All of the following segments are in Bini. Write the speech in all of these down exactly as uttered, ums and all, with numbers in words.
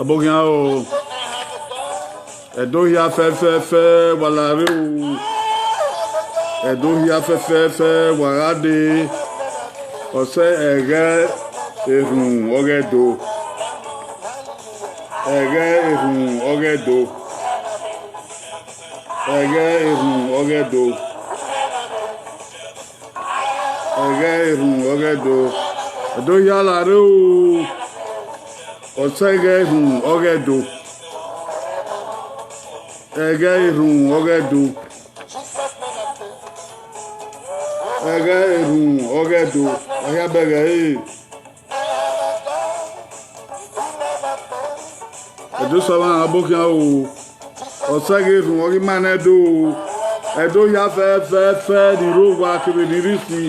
Ọbokhian o, Ẹdo hia fẹfẹfẹ, wa la rre o. Ẹdo hia fẹfẹfẹ, wa gha dee. Ọ sẹ ẹghẹ erhunmwu ọghe Ẹdo. Ẹghẹ erhunmwu ọghe Ẹdo. Ẹghẹ erhunmwu ọghe Ẹdo. Ẹghẹ erhunmwu ọghe Ẹdo. Ẹdo hia la rre o. Ọ sẹ ẹghẹ erhunmwu ọghe Ẹdo. Ẹghẹ erhunmwu ọghe Ẹdo. Ẹghẹ erhunmwu ọghe Ẹdo. Ọ hia bẹghe ẹre. Ẹdo sẹ ọmwa ọbokhian o. Ọ sẹ ẹghẹ erhunmwu ọghe ima ne Ẹdo o. Ẹdo hia fẹfẹfẹ ni rre owa kevbe ni rre isi.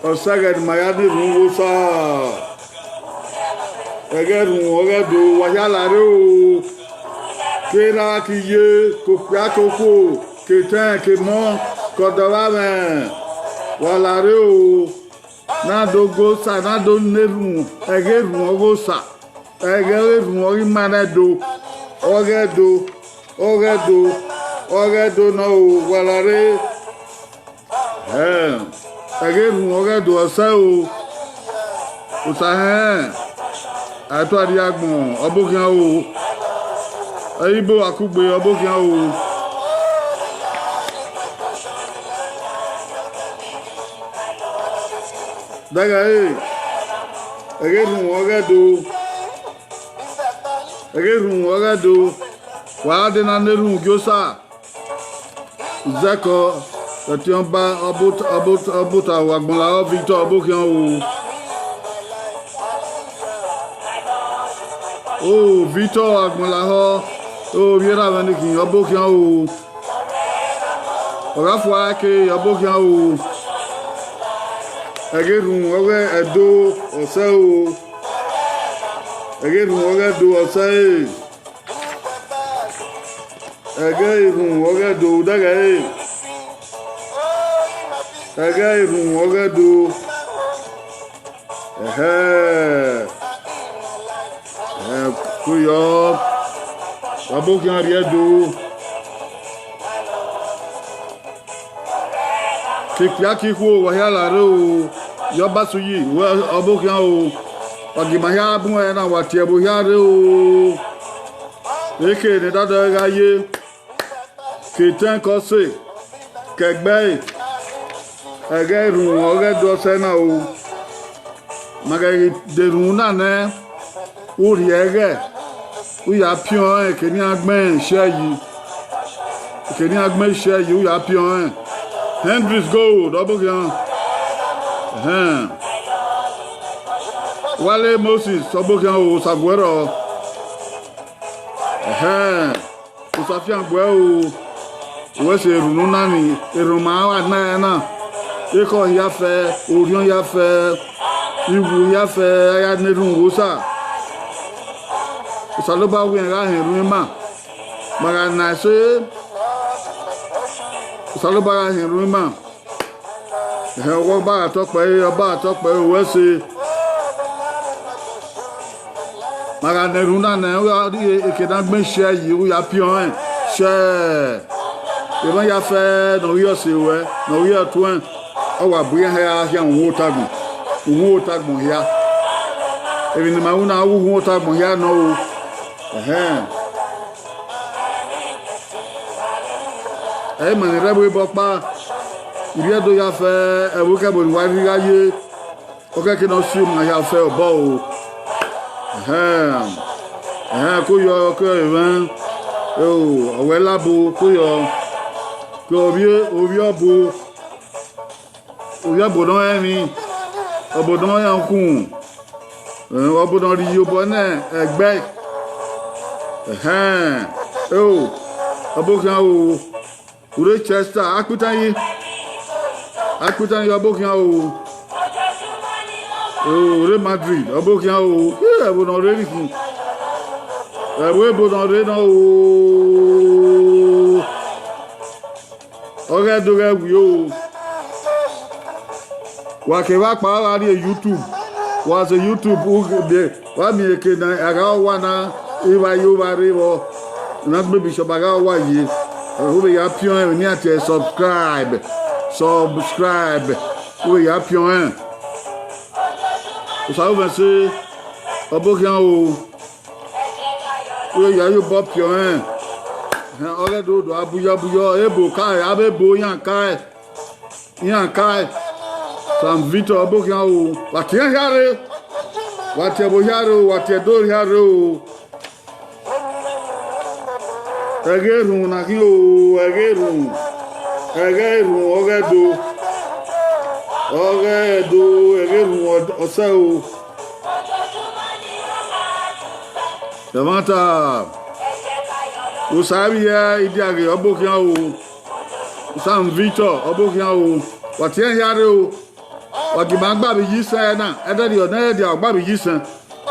Ọ sẹ ẹghẹ ne ima ya na erhunmwu Osa. Ẹghẹ erhunmwu ọghe Ẹdo, wa hia la rre o. Ke erha ke iye, ke okpia ke okhuo, ke etẹn ke emọ, ke ọdọ vbe amwẹ, wa la rre o. Na do gu Osa, na do na erhunmwu, ẹghẹ erhunmwu ọghe Osa, ẹghẹ erhunmwu ọghe ima ne Ẹdo, ọghe Ẹdo, ọghe Ẹdo, ọghe Ẹdo nọ o, wa la rre. Ẹhẹn, ẹghẹ erhunmwu ọghe Ẹdo ọ sẹ o. Osa hẹn, a i tua rrie agbọn ọbokhian o. Ẹ i bo wa kugbe ọbokhian o. Dẹghẹ ẹre, ẹghẹ erhunmwu ọghe Ẹdo, ẹghẹ erhunmwu ọghe Ẹdo, wa gha dee na na erhunmwu gie Osa. Zẹkọ, ẹtiọnba Ọbota, Ọbota, Ọbota, Agbọnlahọ Victor ọbokhian o. O Victor Agbọnlahọ, o vbe erha mwẹ ne khin ọbokhian o. Ọ gha fua ke ọbokhian o. Ẹghẹ erhunmwu ọghe Ẹdo ọ sẹ o. Ẹghẹ erhunmwu ọghe Ẹdo ọ sẹ ẹre. Ẹghẹ erhunmwu ọghe Ẹdo dẹghẹ ẹre. Ẹghẹ erhunmwu ọghe Ẹdo. Ẹhẹ. Ẹ, kuyọ. Ọbokhian rrie Ẹdo. Ke ikpia ke ikhuo wa hia la rre o, yọ ba sẹ uyi, wẹ ọbokhian o, wa gie ima hia bun ẹre na wa tie ẹvbo hia rre o. Eke ne dadọ gha ye, ke etẹn ke ọse, ke ẹgbẹe, ẹghẹ erhunmwu ọghe Ẹdo ọ sẹ na o. Ma ghẹ ghi de erhunmwu na nẹ, u rhie ẹghẹ, u ya piọn rẹn, ke ne iran gbẹn share yi, ke ne iran gbẹn share yi, u ya piọn rẹn. Hendrix Gold, ọbokhian. Ẹhẹn. Wale Moses, ọbokhian o, Osaguẹrọ. Ẹhẹn. Osafiangbe o, wẹ sẹ erhunmwu na ni, erhunmwu ma wa na ẹre na. Ekhọe hia fẹ, orhiọn hia fẹ, iwu hia fẹ, a ya na erhunmwu Osa. Osanobua wẹ iran gha họn erhunmwu ima. Ma gha na ẹse, Osanobua gha họn erhunmwu ima. Ẹhẹn, ọba gha tọ kpẹre, ọba gha tọ kpẹre, wẹ sẹ. Ma gha nẹ erhunmwu na nẹ, u ya rhie eke ne a gbẹn share yi, u ya piọn rẹn. Share. Emwa ya fẹ ne ọ ghi ọse ruẹ, ne ọ ghi ọtuẹn, ọ wa bu iran hẹ khian uhunmwu otagbọn, uhunmwu otagbọn hia. Emwi ne ima ru na, ọ ghi uhunmwu otagbọn hia nọ o. Ẹhẹn. Ẹ i ma ni rre ẹvbo ebe ọkpa, ivbi Ẹdo ya fẹ ẹvbo kẹvbo ne uwa rhirhi gha ye, ọ khẹke ne ọ si ma hia fẹ obọ o. Ẹhẹn, ẹhẹn, ko yọ, ko yọ emwa, o, ọ wẹ labo, ko yọ, ke ovbi, ovbi ọbo, ovbi ọbo ne ọ rẹn emwi, ọbo ne ọ rẹn ukhunmwu, ọbo ne ọ rhie iyobọ ne ẹgbẹ. Ẹhẹn, o, ọbo khian o. Ure Chester, akpitan yi, akpitan yi, ọbo khian o. O, Real Madrid, ọbo khian o. Ẹ, ẹvbo ne ọ rre rhie khin, ẹvbo ebo ne ọ rre nọ o. Ọ ghẹ do ghẹ wi o. Wa kevbe akpa gha rrie YouTube, wa sẹ YouTube, u ghe, wa miẹn eke ne a gha wa na, ivba ye uvba rre vbọ, na gbe bishop a gha wa ye. U vbe ya piọn ẹmwẹ ne iran tie subscribe, subscribe, u vbe ya piọn ẹn. Osa ru mwẹ ẹse, ọbo khian o. U vbe ya ye obọ piọn ẹn. Ẹhẹn, ọ ghẹ do do a buyọ buyọ, ebo kae, avbe ebo iran kae. Iran kae, Sam Victor, ọbo khian o, wa tie iran hia rre, wa tie ẹvbo hia rre o, wa tie Ẹdo hia rre o. Ẹghẹ erhunmwu na khin o, ẹghẹ erhunmwu, ẹghẹ erhunmwu, ọ ghẹ do, ọ ghẹ do, ẹghẹ erhunmwu ọ sẹ o. Ẹmwata, Osa vbe idiaghe, ọbo khian o. Sam Victor, ọbo khian o. Wa tie iran hia rre o. Wa gie ima gba vbe iyisẹn ẹre na, ẹdẹrriọ ne ẹdẹrriọ gba vbe iyisẹn.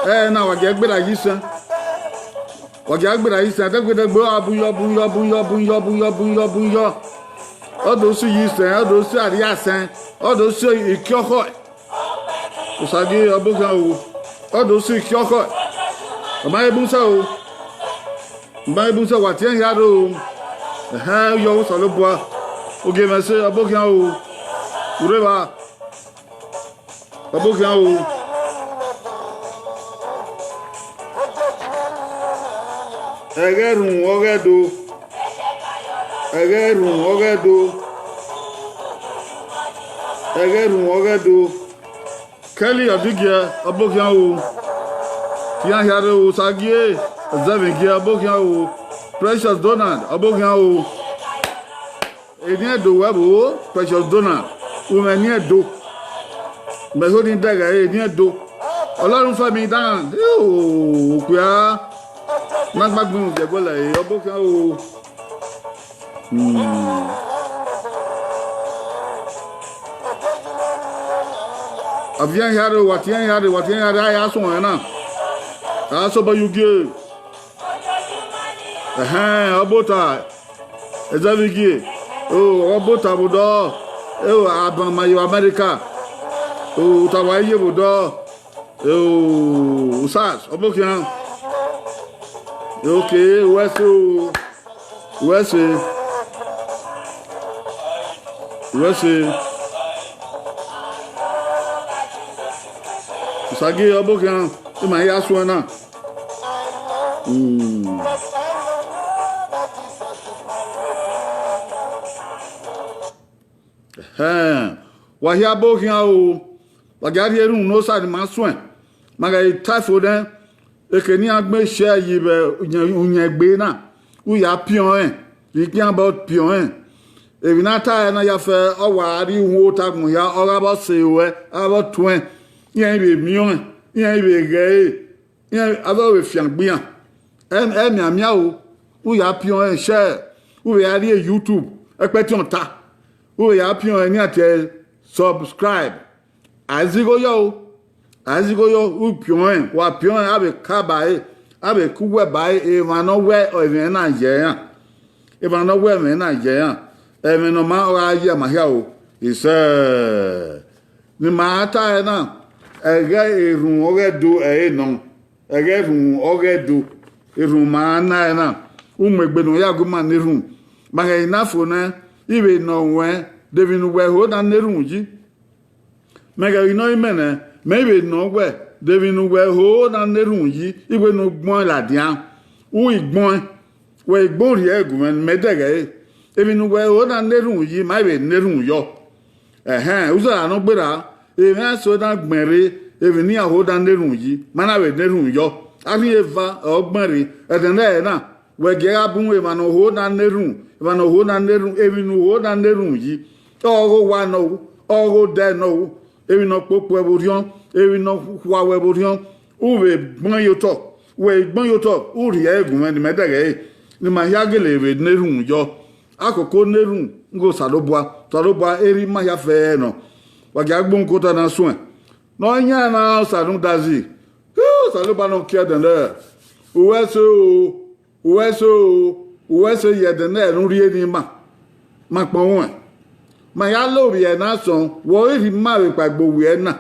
Ẹre na wa gie gberra iyisẹn. Wa gie gberra iyisẹn, ẹdẹgbẹdẹgbe, ọ bun yọ, bun yọ, bun yọ, bun yọ, bun yọ, bun yọ, bun yọ. Ọ do si iyisẹn, ọ do si arriaisẹn, ọ do si ikiọkhọ. Osa gie ọbo khian o, ọ do si ikiọkhọ. Ọ ma he bun sẹ o. Ọ ma he bun sẹ, wa tie iran hia rre o. Ẹhẹn, u yọ Osanobua. Ogie mwẹ ẹse, ọbo khian o. U rre evba. Ọbo khian o. Ẹghẹ erhunmwu, ọ ghẹ do. Ẹghẹ erhunmwu, ọ ghẹ do. Ẹghẹ erhunmwu, ọ ghẹ do. Kelly Ọdigie, ọbo khian o. Tie iran hia rre o. Osa gie, Zevin gie, ọbo khian o. Precious Donald, ọbo khian o. Eni Ẹdo wẹ vbo, Precious Donald, u mwẹ eni Ẹdo. Mẹ ho ni dẹghẹ ẹre, eni Ẹdo. Ọlọrunfẹmi Dan, eo, okpia. Na gba gbẹn mu giẹguẹ lẹ ẹre, ọbo khian o. Hmm. A viẹn hia rre, wa tie iran hia rre, wa tie iran hia rre, a ya suẹn na. A ya sẹ obọ ye ugie. Ẹhẹn, ọbota, Ezẹvbigie, o, ọbota vbe odọ, eo, aban ma ye vbe America, o, ota wa ye vbe odọ, eo, Usas, ọbo khian, oke, wẹ ẹse o, wẹ ẹse, wẹ ẹse, Usas gie ọbo khian, ima ya suẹn na. Hmm. Ẹhẹn. Wa hia ọbo khian o. Wa gia rhie erhunmwu ne Osa ni ma suẹn. Ma ghẹ ta ẹfo nẹ, eke ne iran gbẹn share yi vbe uyẹn, uyẹn egbe na, u ya piọn rẹn, ikpian bọ piọn rẹn. Emwi ne a ta ẹre na ya fẹ, ọ wa rhie uhunmwu ota agbọn hia, ọ gha vbe ọse ruẹ, a vbe ọtuẹn, iran i vbe miẹn ọẹn, iran i vbe ghẹ ẹre. Iran avbe ọ vbe fiangbe iran. Ẹ, ẹ mianmian o, u ya piọn ẹn share, u vbe ya rrie YouTube, ẹkpẹtiọn ta, u vbe ya piọn ẹn ne iran tie subscribe. A i zigho yọ o, a i zigho yọ, u piọn ẹn, wa piọn ẹn, a vbe ka ba ẹre, a vbe ke uwẹ ba ẹre, emwa ne ọ wẹ ẹmwẹ na yẹ iran. Emwa ne ọ wẹ ẹmwẹ na yẹ iran, ẹmwẹ ne ọ ma ọ gha ye ma hia o, isẹ. Ne ima ra ta ẹre na, ẹghẹ erhunmwu ọ ghẹ do ẹre nọ. Ẹghẹ erhunmwu ọghe Ẹdo, erhunmwu ma na ẹre na, u mu egbe ne ọ ya gu ima na erhunmwu. Ma ghẹ i na fo nẹ, ivbe ne ọ ruẹn, de emwi ne uwẹ ho na na erhunmwu yi? Mẹ ghẹ ghi nọ imẹ nẹ, mẹ i vbe nọ wẹ, de emwi ne uwẹ ho na na erhunmwu yi, iwẹ ne u gbẹn ladian, u i gbẹn, wẹ i gbẹn rhie gu mwẹ ne imẹ dẹghẹ ẹre. Emwi ne uwẹ ho na na erhunmwu yi, ma i vbe na erhunmwu yọ. Ẹhẹn, uzara ne ọ gberra, emwi eso na gbẹn rre, emwi ne iran ho na na erhunmwu yi, ma na vbe na erhunmwu yọ. A rhie eva ọ gbẹn rre, ẹdẹ nẹ na, wẹ gie gha bun emwa ne ọ ho na na erhunmwu, emwa ne ọ ho na na erhunmwu, emwi ne u ho na na erhunmwu yi. Ọghe owa nọ ru, ọghe odẹ nọ ru, emwi ne ọ kpokpo ẹvbo orhiọn, emwi ne ọ khua wẹ vbe orhiọn, u vbe gbẹn ye otọ, wẹ i gbẹn ye otọ, u rhie ẹre gu mwẹ ne imẹ dẹghẹ ẹre, ne ima hia gele vbe na erhunmwu yọ. Akoko na erhunmwu ghe Osanobua, Osanobua erha ima hia fẹẹrẹ nọ. Wa gia gbe uhunmwu ke ota na suẹn. Ne ọ yan emwa Osa ne u dazi, Osanobua ne ọ kie ẹdẹ nẹ, uwẹ ẹse o, uwẹ ẹse o, uwẹ ẹse ye ẹdẹ nẹ ne u rhie ne ima. Ma kpọnmwẹ. Ma ya la ovbi ẹre na sọn, wẹ ọre rhie ima vbe kpaegbe owiẹ na.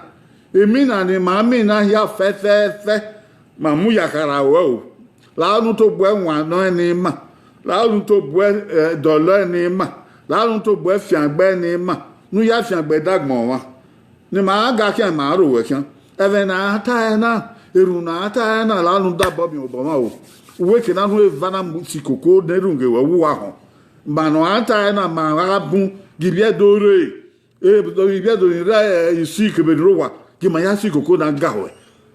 Imina ne ima mina hia fẹfẹfẹ, ma mu ya khara ruẹ o. La unu tobọ ẹwaẹn nọ ẹn ne ima, la unu tobọ ẹdọlọ ẹn ne ima, la unu tobọ ẹfiangbe ẹn ne ima, ne u ya fiangbe ẹdagbọn ọmwa. Ne ima ga khian, ima ro wẹ khian. Ẹmwẹ ne a ta ẹre na, erhunmwu ne a ta ẹre na, la unu dabọ miẹn obọ mwa o. Uwẹ ke na nu eva na mu si koko ne erhunmwu ghe wẹ, uwa họn. Ma ne a ta ẹre na, ma gha bun, gie ivbi Ẹdo rre. Ivbi Ẹdo ni rre isi kevbe ni rre owa, gie ima ya si koko na ga ruẹ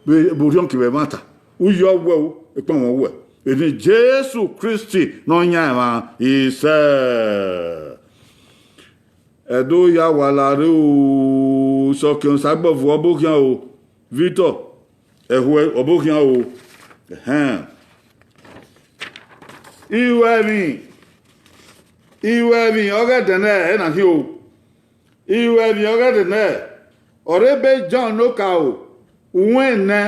vbe orhiọn kevbe ẹmwata. U yọ wẹ o, ekpọnmwẹ wẹ. Eni Jesu Kristi ne ọ yan emwa isẹ. Ẹdo ya wa la rre o, Sọkiẹn Osagbọvo ọbokhian o, Victor Ẹhuẹ ọbokhian o, ẹhẹn. Iruẹmwi, iruẹmwi ọghe ẹdẹ nẹ ẹre na khin o. Iruẹmwi ọghe ẹdẹ nẹ, ọre ebe Jọn ne okaro, uhunmwu ẹnẹ,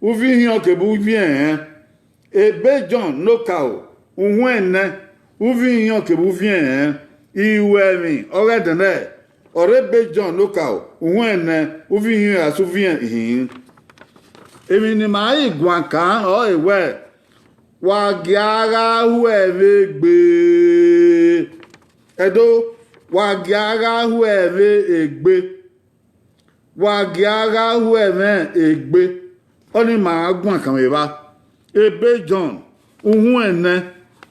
uvbi ihiọn kevbe uvbi ẹnrẹn. Ebe Jọn ne okaro, uhunmwu ẹnẹ, uvbi ihiọn kevbe uvbi ẹnrẹn. Iruẹmwi ọghe ẹdẹ nẹ, ọre ebe Jọn ne okaro, uhunmwu ẹnẹ, uvbi ihiọn ya sẹ uvbi ihiọn. Emwi ne ima ghi guan kan ọrọre wẹ, wa gia gha hu ẹmwẹ egbe. Ẹdo, wa gia gha hu ẹmwẹ egbe. Wa gia gha hu ẹmwẹ egbe. Ọnii ma guan kan vbe evba. Ebe Jọn, uhunmwu ẹnẹ,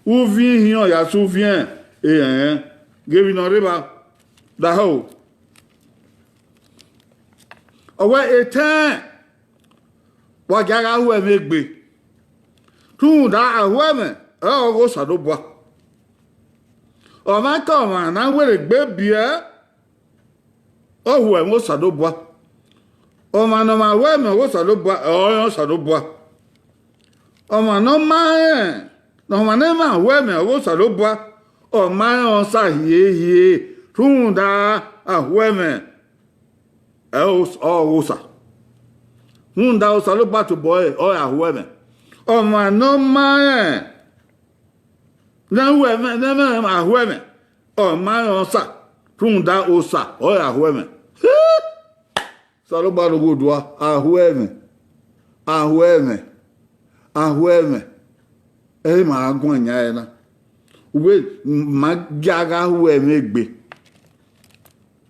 uvbi ihiọn ya sẹ uvbi ẹnrẹn. Ghe emwi ne ọ rre evba. Dahọ o. Ọ wẹ etẹn, wa gia gha hu ẹmwẹ egbe. Rhunmwuda ahuẹmwẹ ọre ọghe Osanobua. Ọmwa ke ọmwa ne a werriegbe biẹ, ọ hu ẹmwẹ Osanobua. Ọmwa ne ọmwa hu ẹmwẹ ọghe Osanobua, ọ rẹn Osanobua. Ọmwa ne ọ ma rẹn, ne ọmwa ne ma hu ẹmwẹ ọghe Osanobua, ọ ma rẹn Osa hiehie, rhunmwuda ahuẹmwẹ ọghe Osa. Rhunmwuda Osanobua tobọ ẹre, ọ ra hu ẹmwẹ. Ọmwa ne ọ ma rẹn, ne hu ẹmwẹ, ne ẹmwẹ ma hu ẹmwẹ, ọ ma rẹn Osa, rhunmwuda Osa ọ ra hu ẹmwẹ. Osanobua rhie owa odua, a hu ẹmwẹ, a hu ẹmwẹ, a hu ẹmwẹ. Ẹre ma guan yan ẹre na. Uwẹ ma gia gha hu ẹmwẹ egbe.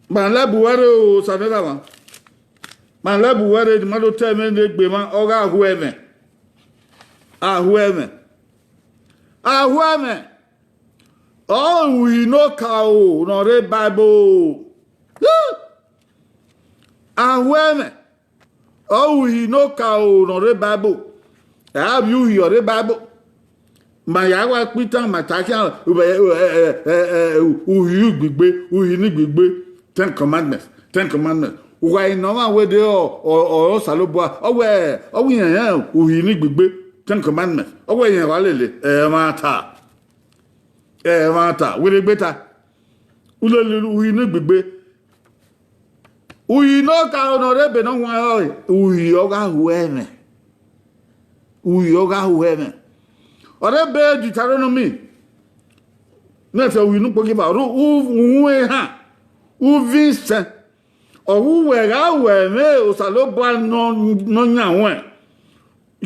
Ma lẹbu wẹ rre o, Osanobua. Ma lẹbu wẹ rre, ne ma do ta ẹmwẹ ne egbe mwa, ọ gha hu ẹmwẹ. A hu ẹmwẹ. A hu ẹmwẹ. Ọ uhi ne okaro ne ọ rre Bible. A hu ẹmwẹ. Ọ uhi ne okaro ne ọ rre Bible. Ẹ a vbe uhi ọ rre Bible. Ma ya wa kpe itan, ma ta khian, uhi igbigbe, uhi ne igbigbe, Ten Commandments, Ten Commandments. Uwa i nọ ọmwa wẹ de ọ, ọ, ọ, Osanobua, ọ wẹ, ọ wẹ irẹn rẹn uhi ne igbigbe, Ten Commandments. Ọ wẹ irẹn wa lele, ẹmwata. Ẹmwata, werriegbe ta. U lele uhi ne igbigbe. Uhi ne okaro ne ọ rre ebe ne ọ huanrẹn ọre, uhi ọ gha hu ẹmwẹ. Uhi ọ gha hu ẹmwẹ. Ọ rre ebe Deuteronomy, ne ẹsẹ uhi ne ukpogieva, uhunmwu ehan, uvbi isẹn. Ọ wu wẹ gha hu ẹmwẹ Osanobua ne ọ, ne ọ yan ruẹn.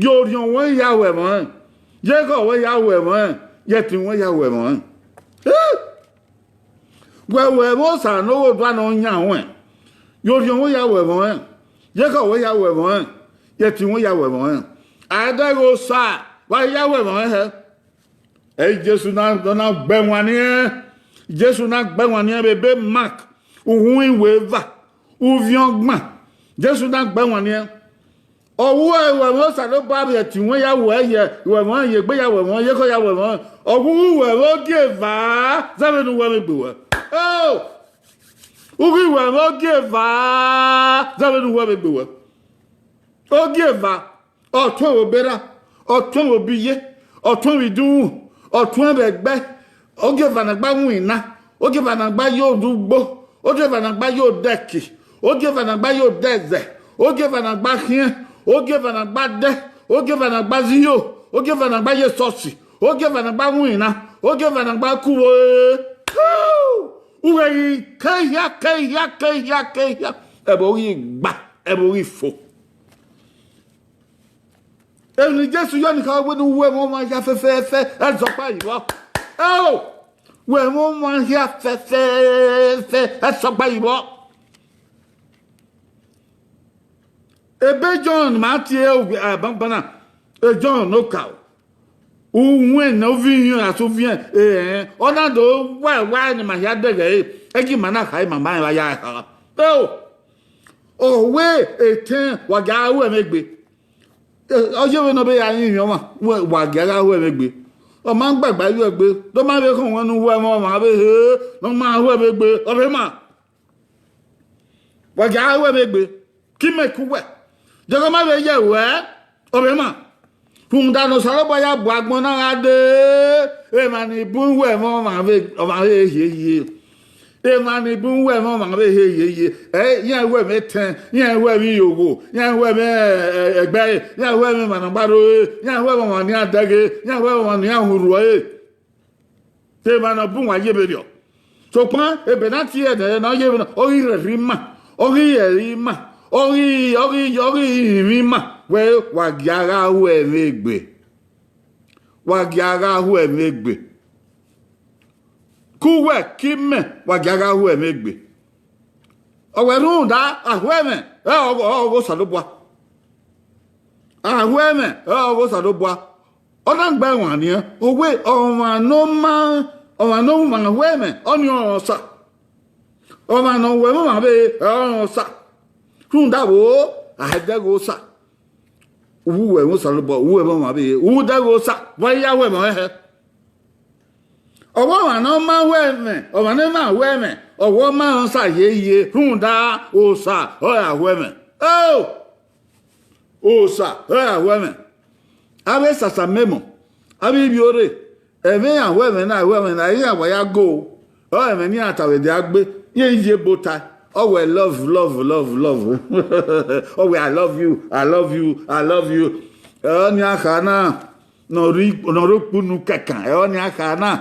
ye orhiọn wẹ ya ru ẹmwẹ ọnrẹn, ye ekhọe wẹ ya ru ẹmwẹ ọnrẹn, ye ẹtin wẹ ya ru ẹmwẹ ọnrẹn. Wẹ ru ẹmwẹ Osa ne ọghe odua ne ọ yan ruẹn, ye orhiọn wẹ ya ru ẹmwẹ ọnrẹn, ye ekhọe wẹ ya ru ẹmwẹ ọnrẹn, ye ẹtin wẹ ya ru ẹmwẹ ọnrẹn. A i dẹghe Osa, wa ya ru ẹmwẹ ọnrẹn hẹ. Ẹ i Jesu na, ọ na gbe ẹwaẹn niẹn. Jesu na gbe ẹwaẹn niẹn vbe ebe Mark, uhunmwu iweva, uvbiọn ọgban. Jesu na gbe ẹwaẹn niẹn. Ọ ru ẹmwẹ Osanobua vbe ẹtin wẹ ya ru ẹre, ye ẹmwẹ ọnrẹn, ye egbe ya ru ẹmwẹ ọnrẹn, ye ekhọe ya ru ẹmwẹ ọnrẹn. Ọ ru uwu ẹmwẹ ogieva zẹ vbene uwu ẹmwẹ egbe ruẹ. O, u ghi ru ẹmwẹ ogieva zẹ vbene uwu ẹmwẹ egbe ruẹ. Ogieva, ọ tuẹn vbe obọ erha, ọ tuẹn vbe obọ iye, ọ tuẹn vbe idunmwu, ọ tuẹn vbe ẹgbẹ. Ogieva ne a gba winna, ogieva ne a gba ye odugbo, ogieva ne a gba ye odẹki, ogieva ne a gba ye odẹzẹ, ogieva ne a gba khiẹn, ogieva ne a gba dẹ, ogieva ne a gba zẹ iyo, ogieva ne a gba ye esọsi, ogieva ne a gba winna, ogieva ne a gba ku vbe ore. Uwẹ ghi ke hia, ke hia, ke hia, ke hia, ẹvbo ghi gba, ẹvbo ghi fo. Emwi ne Jesu yọ ni kha wẹ ne uwu ẹmwẹ ọmwa hia fẹfẹfẹ, ẹzọkpa yi vbọ. Ẹo, wẹ ẹmwẹ ọmwa hia fẹfẹfẹ, ẹzọkpa yi vbọ. Ebe Jọn ma tie banbanna, e Jọn ne okaro, uwẹn ne uviẹn asẹ uviẹn, ẹn, ọ na do wa wa ne ima hia dẹghẹ ẹre, ẹgi ima na kha ima ma rẹn vbe a ya kha. Ẹo, ọ wẹ etẹn wa gia ru ẹmwẹ egbe. Ọ ye vbene ọ be ya rinmwian ọmwa, wa gia gha ru ẹmwẹ egbe. Ọ ma gbagba ru ẹgbe, do ma vbe khọn wẹ ne u ru ẹmwẹ ọmwa vbe he, ne ọ ma ru ẹmwẹ egbe, ọ vbe ma. Wa gia ru ẹmwẹ egbe, ke imẹ ku uwẹ. Deghẹ ọ ma vbe ye ruẹ, ọ vbe ma. Rhunmwuda ne Osanobua ya bu agbọn na gha dee, emwa ni bun uwu ẹmwẹ ọmwa vbe, ọmwa vbe hiehie. Emwa ni bun uwu ẹmwẹ ọmwa vbe hiehie. Ẹ, iran ru ẹmwẹ etẹn, iran ru ẹmwẹ iyogho, iran ru ẹmwẹ, ẹ, ẹ, ẹgbẹe, iran ru ẹmwẹ emwa ne ọ gba rre, iran ru ẹmwẹ ọmwa ne iran dẹghe, iran ru ẹmwẹ ọmwa ne iran hurhu ẹre. Te emwa ne ọ bun uwa ye vberriọ. Sokpan ebe ne a tie ẹdẹrẹ ne ọ ye vbe na, ọ ghi rhẹrhẹ ima, ọ ghi rhẹrhẹ ima, ọ ghi, ọ ghi, ọ ghi rinmwian ima, wẹ wa gia gha ru ẹmwẹ egbe. Wa gia gha ru ẹmwẹ egbe. Ke uwẹ ke imẹ, wa gia gha ru ẹmwẹ egbe. Ọ wẹ rhunmwuda, ahuẹmwẹ, ẹ, ọ, ọ, ọghe Osanobua. Ahuẹmwẹ, ẹ, ọghe Osanobua. Ọ na gba ẹwaẹn niẹn, ọ wẹ ọmwa ne ọ ma, ọmwa ne ọ ma ahuẹmwẹ, ọnii ọrọre Osa. Ọmwa ne ọ ru ẹmwẹ ọmwa vbe, ẹ, ọrọre Osa. Rhunmwuda vbo, a i dẹghe Osa. U ru ẹmwẹ Osanobua, u ru ẹmwẹ ọmwa vbe, u dẹghe Osa, wa ya ru ẹmwẹ ọnrẹn hẹ. Ọ wẹ ọmwa ne ọ ma ru ẹmwẹ, ọmwa ne ọ ma ru ẹmwẹ, ọ wẹ ọ ma rẹn Osa hiehie, rhunmwuda Osa ọre ahuẹmwẹ. Ẹo! Osa ọre ahuẹmwẹ. Avbe sasa memọ, avbe ivbiorre, ẹmwẹ iran ru ẹmwẹ na, ru ẹmwẹ na, iran wa ya go. Ọ ẹmwẹ ne iran ta vbe dia gbe, iran ye ebo ta. Ọ wẹ love, love, love, love. Ọ wẹ I love you, I love you, I love you. Ẹ, ọnii a kha na, ne ọ rre, ne ọ rre okpunu kẹkan, ẹ, ọnii a kha na.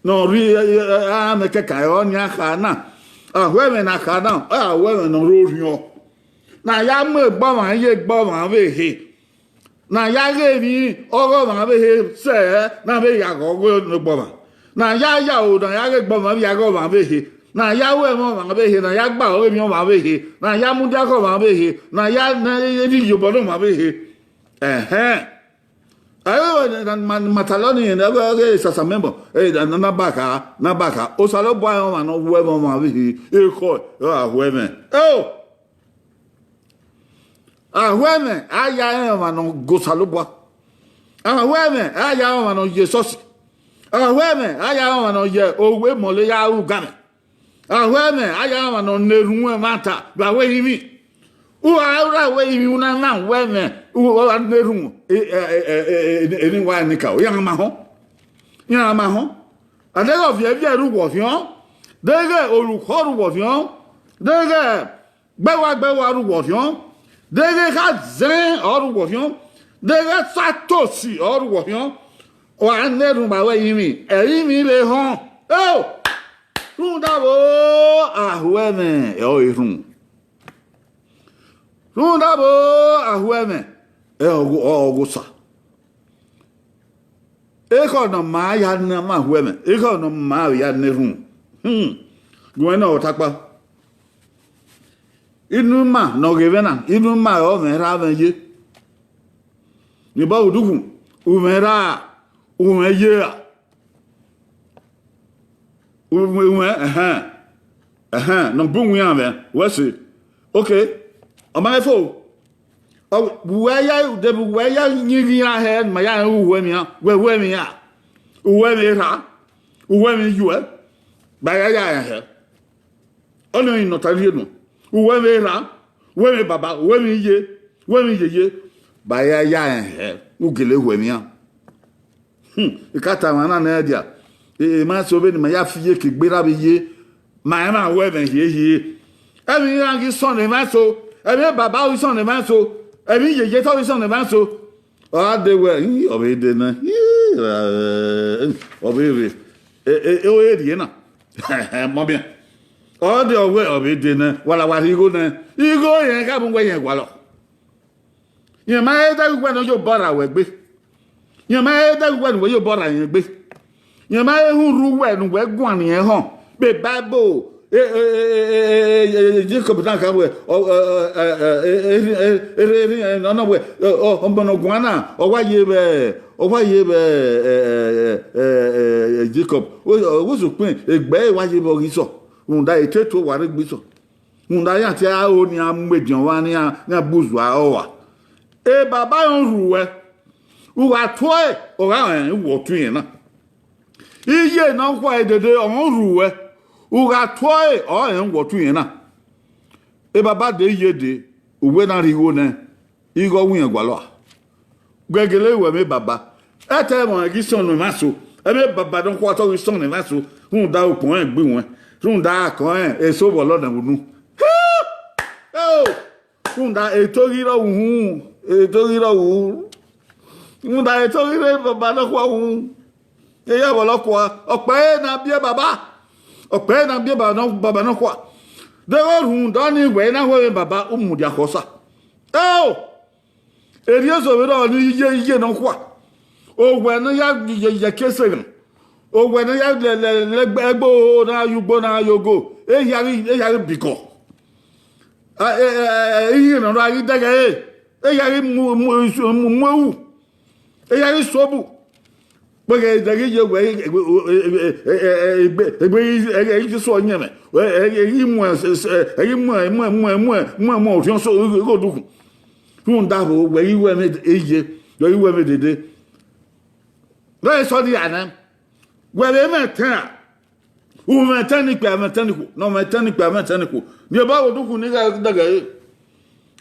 Ne ọ rre, ẹ, ẹ, ẹ, amẹ kẹkan, ẹ, ọnii a kha na. Ahuẹmwẹ ne a kha na, ọ ahuẹmwẹ ne ọ rre orhiọn. Ne a ya mu egbe ọmwa ye egbe ọmwa vbe ehe. Ne a ya ghe emwi ọghe ọmwa vbe ehe sẹ, ne a vbe ya ghe ọghe ne egbe ọmwa. Ne a ya ya aro, ne a ya ghe egbe ọmwa vbe ya ghe ọmwa vbe ehe. Ne a ya ru ẹmwẹ ọmwa vbe ehe, ne a ya gba aro emwi ọmwa vbe ehe. Ne a ya mudia ghe ọmwa vbe ehe. Ne a ya ne iyobọ ne ọmwa vbe ehe. Ẹhẹn. Ẹ, ma, ma talọ nii, ne ọ ghe sasa memọ, ẹ, na, na, na ba kha, na ba kha. Osanobua rẹn ọmwa ne ọ ru ẹmwẹ ọmwa vbe ehe, ekhọe, ọ ahuẹmwẹ. Ẹo! Ahuẹmwẹ, a ya rẹn ọmwa ne ọ ghe Osanobua. Ahuẹmwẹ, a ya rẹn ọmwa ne ọ ye esọsi. Ahuẹmwẹ, a ya rẹn ọmwa ne ọ ye owa emọlọ ya ru ugamwẹ. Ahuẹmwẹ, a ya rẹn ọmwa ne ọ na erhunmwu ẹmwata vbe aro ẹrinmwi. U gha rre aro ẹrinmwi, u na na ahuẹmwẹ, u gha na erhunmwu, e, e, eni wa ni ka, iran ma họn. Iran ma họn. A deghẹ ọviẹnviẹn ru wẹ ọviọn, deghẹ orukhọ ru wẹ ọviọn, deghẹ gbẹwa gbẹwa ru wẹ ọviọn, deghẹ kha zẹn ọ ru wẹ ọviọn, deghẹ satosi ọ ru wẹ ọviọn, wa na erhunmwu vbe aro ẹrinmwi, ẹrinmwi vbe họn. Ẹo! Rhunmwuda vbo, ahuẹmwẹ ọre erhunmwu. Rhunmwuda vbo, ahuẹmwẹ Ẹ ọgho, ọ ọgho sa. Ekhọe ne ọ ma ya ne a ma hu ẹmwẹ, ekhọe ne ọ ma vbe ya ne erhunmwu. Hmm. Gu ẹn na ọtakpa. Inu ima ne ọ ghe mwẹ na, inu ima ọre ọ mwẹ rha mwẹ ye. Ni bọ vbe udukhun, u mwẹ rha, u mwẹ ye ra. U mwẹ, ẹhẹn, ẹhẹn, ne ọ bu iwinna mwẹ, wẹ se. Okay, ọ ma fo. Ọ, wẹ ya, deghẹ wẹ ya yin ghi iran hẹ, ma ya rẹn uwu ẹmwẹ iran, wẹ hu ẹmwẹ iran, uwu ẹmwẹ erha, uwu ẹmwẹ iyuẹ, ba ya ya rẹn hẹ. Ọnii ọre I nọ ta rhie nuẹn. Uwu ẹmwẹ erha, uwu ẹmwẹ baba, uwu ẹmwẹ iye, uwu ẹmwẹ iyeye, ba ya ya rẹn hẹ, u gele hu ẹmwẹ iran. Hmm, I ka tama na nẹ dia. E, emwa eso vbene ma ya fi iye ke gberra vbe iye, ma rẹn mwẹ hu ẹmwẹ hiehie. Ẹmwẹ iran ghi sọn ne emwa eso, ẹmwẹ baba ghi sọn ne emwa eso, ẹmwẹ iyeye te ọ ghi sọn ne emwa eso. Ọ gha dee wẹẹ, "Ih, ọ vbe dee nẹ, ih, ọ vbe rre, e, e, e, ọ rrie na." Mọmiẹ, ọ dee ọ wẹẹ, "Ọ vbe dee nẹ, wa la wa rhie igho nẹ, igho rẹn gha mu wẹ yẹn gualọ." Rẹn ma he dẹghe uwẹ ne ọ ya obọ ra wẹ egbe. Rẹn ma he dẹghe uwẹ ne uwẹ ya obọ ra rẹn egbe. Rẹn ma he hurhu uwẹ ne uwẹ guan rẹn họn. Vbe Bible, e, e, e, e, e, e, e, Jacob na kha wẹ, ọ, ọ, ọ, e, e, e, e, e, e, e, ọ na wẹ, ọ, ọ, ọmọ ne ọ guan na, ọ wa ye vbe, ọ wa ye vbe, e, e, e, e, e, e, Jacob. Wẹ, wẹ sokpan, egbe ẹre wa ye vbe ọghe Isọ. Rhunmwuda, e te tuẹ wa rre egbe Isọ. Rhunmwuda iran tie aro ne iran mu ediọn vba, ne iran, ne iran gbe uzu aro rua. E baba rẹn rhu ruẹ, u gha tuẹ, ọ gha rẹn wẹ ọ tuẹ irẹn na. Iye ne ọ khua dede, ọ rẹn rhu ruẹ, u gha tuẹ, ọ rẹn wẹ ọ tuẹ irẹn na. E baba dee iye dee, uwẹ na rhie igho nẹ, igho wẹ irẹn gualọ a. Gẹgẹlẹ wẹ ẹmwẹ baba. Ẹtẹ ẹmwẹ ghi sọn ne emwa eso. Ẹmwẹ baba nọkhua te ọ ghi sọn ne emwa eso. Rhunmwuda ukpọn rẹn gbe iwẹn. Rhunmwuda akọn rẹn eso vbe ọlọ nẹ vbe unu. Eo! Rhunmwuda eto ghi rrọọ uhunmwu, eto ghi rrọọ uhunmwu. Rhunmwuda eto ghi rre baba nọkhua uhunmwu. E ya vbe ọlọ kua, ọkpa ẹre na biẹ baba. Ọkpa ẹre na biẹ baba nọ, baba nọkhua. Deghẹ rhunmwuda ọnii wẹ i na hu ẹmwẹ baba, u mudia khọ Osa. Eo! Erriọ eso vbe rrọọ ne iye, iye nọkhua. Owẹ ne ọ ya ye, ye ke sẹ ghan. Owẹ ne ọ ya lẹ, lẹ, lẹ ẹgbe, ẹgbe oro na ya ugbo na ya ogo. Ehia ghi, ehia ghi bikọ. A, e, e, e, ihiẹn ne ọ ra ghi dẹghe ẹre. Ehia ghi mu, mu, mu, mu ewu. Ehia ghi suobu. Kpẹghẹ ẹdẹ ghi ye wẹ, egbe, egbe, egbe, egbe, egbe, egbe, egbe, egbe, egbe, egbe, egbe, egbe, egbe, egbe, egbe, egbe, egbe, orhiọn so, igho dukhun. Rhunmwuda vbe wẹ ghi hu ẹmwẹ iye, wẹ ghi hu ẹmwẹ dede. Vbe sọ dia nẹ, wẹ vbe mwẹ ẹtẹn ra? U mwẹ ẹtẹn ne ikpia, mwẹ ẹtẹn ne ikhuo, ne ọ mwẹ ẹtẹn ne ikpia, mwẹ ẹtẹn ne ikhuo. Rhie obọ vbe odukhun ne I ghẹ dẹghe ẹre.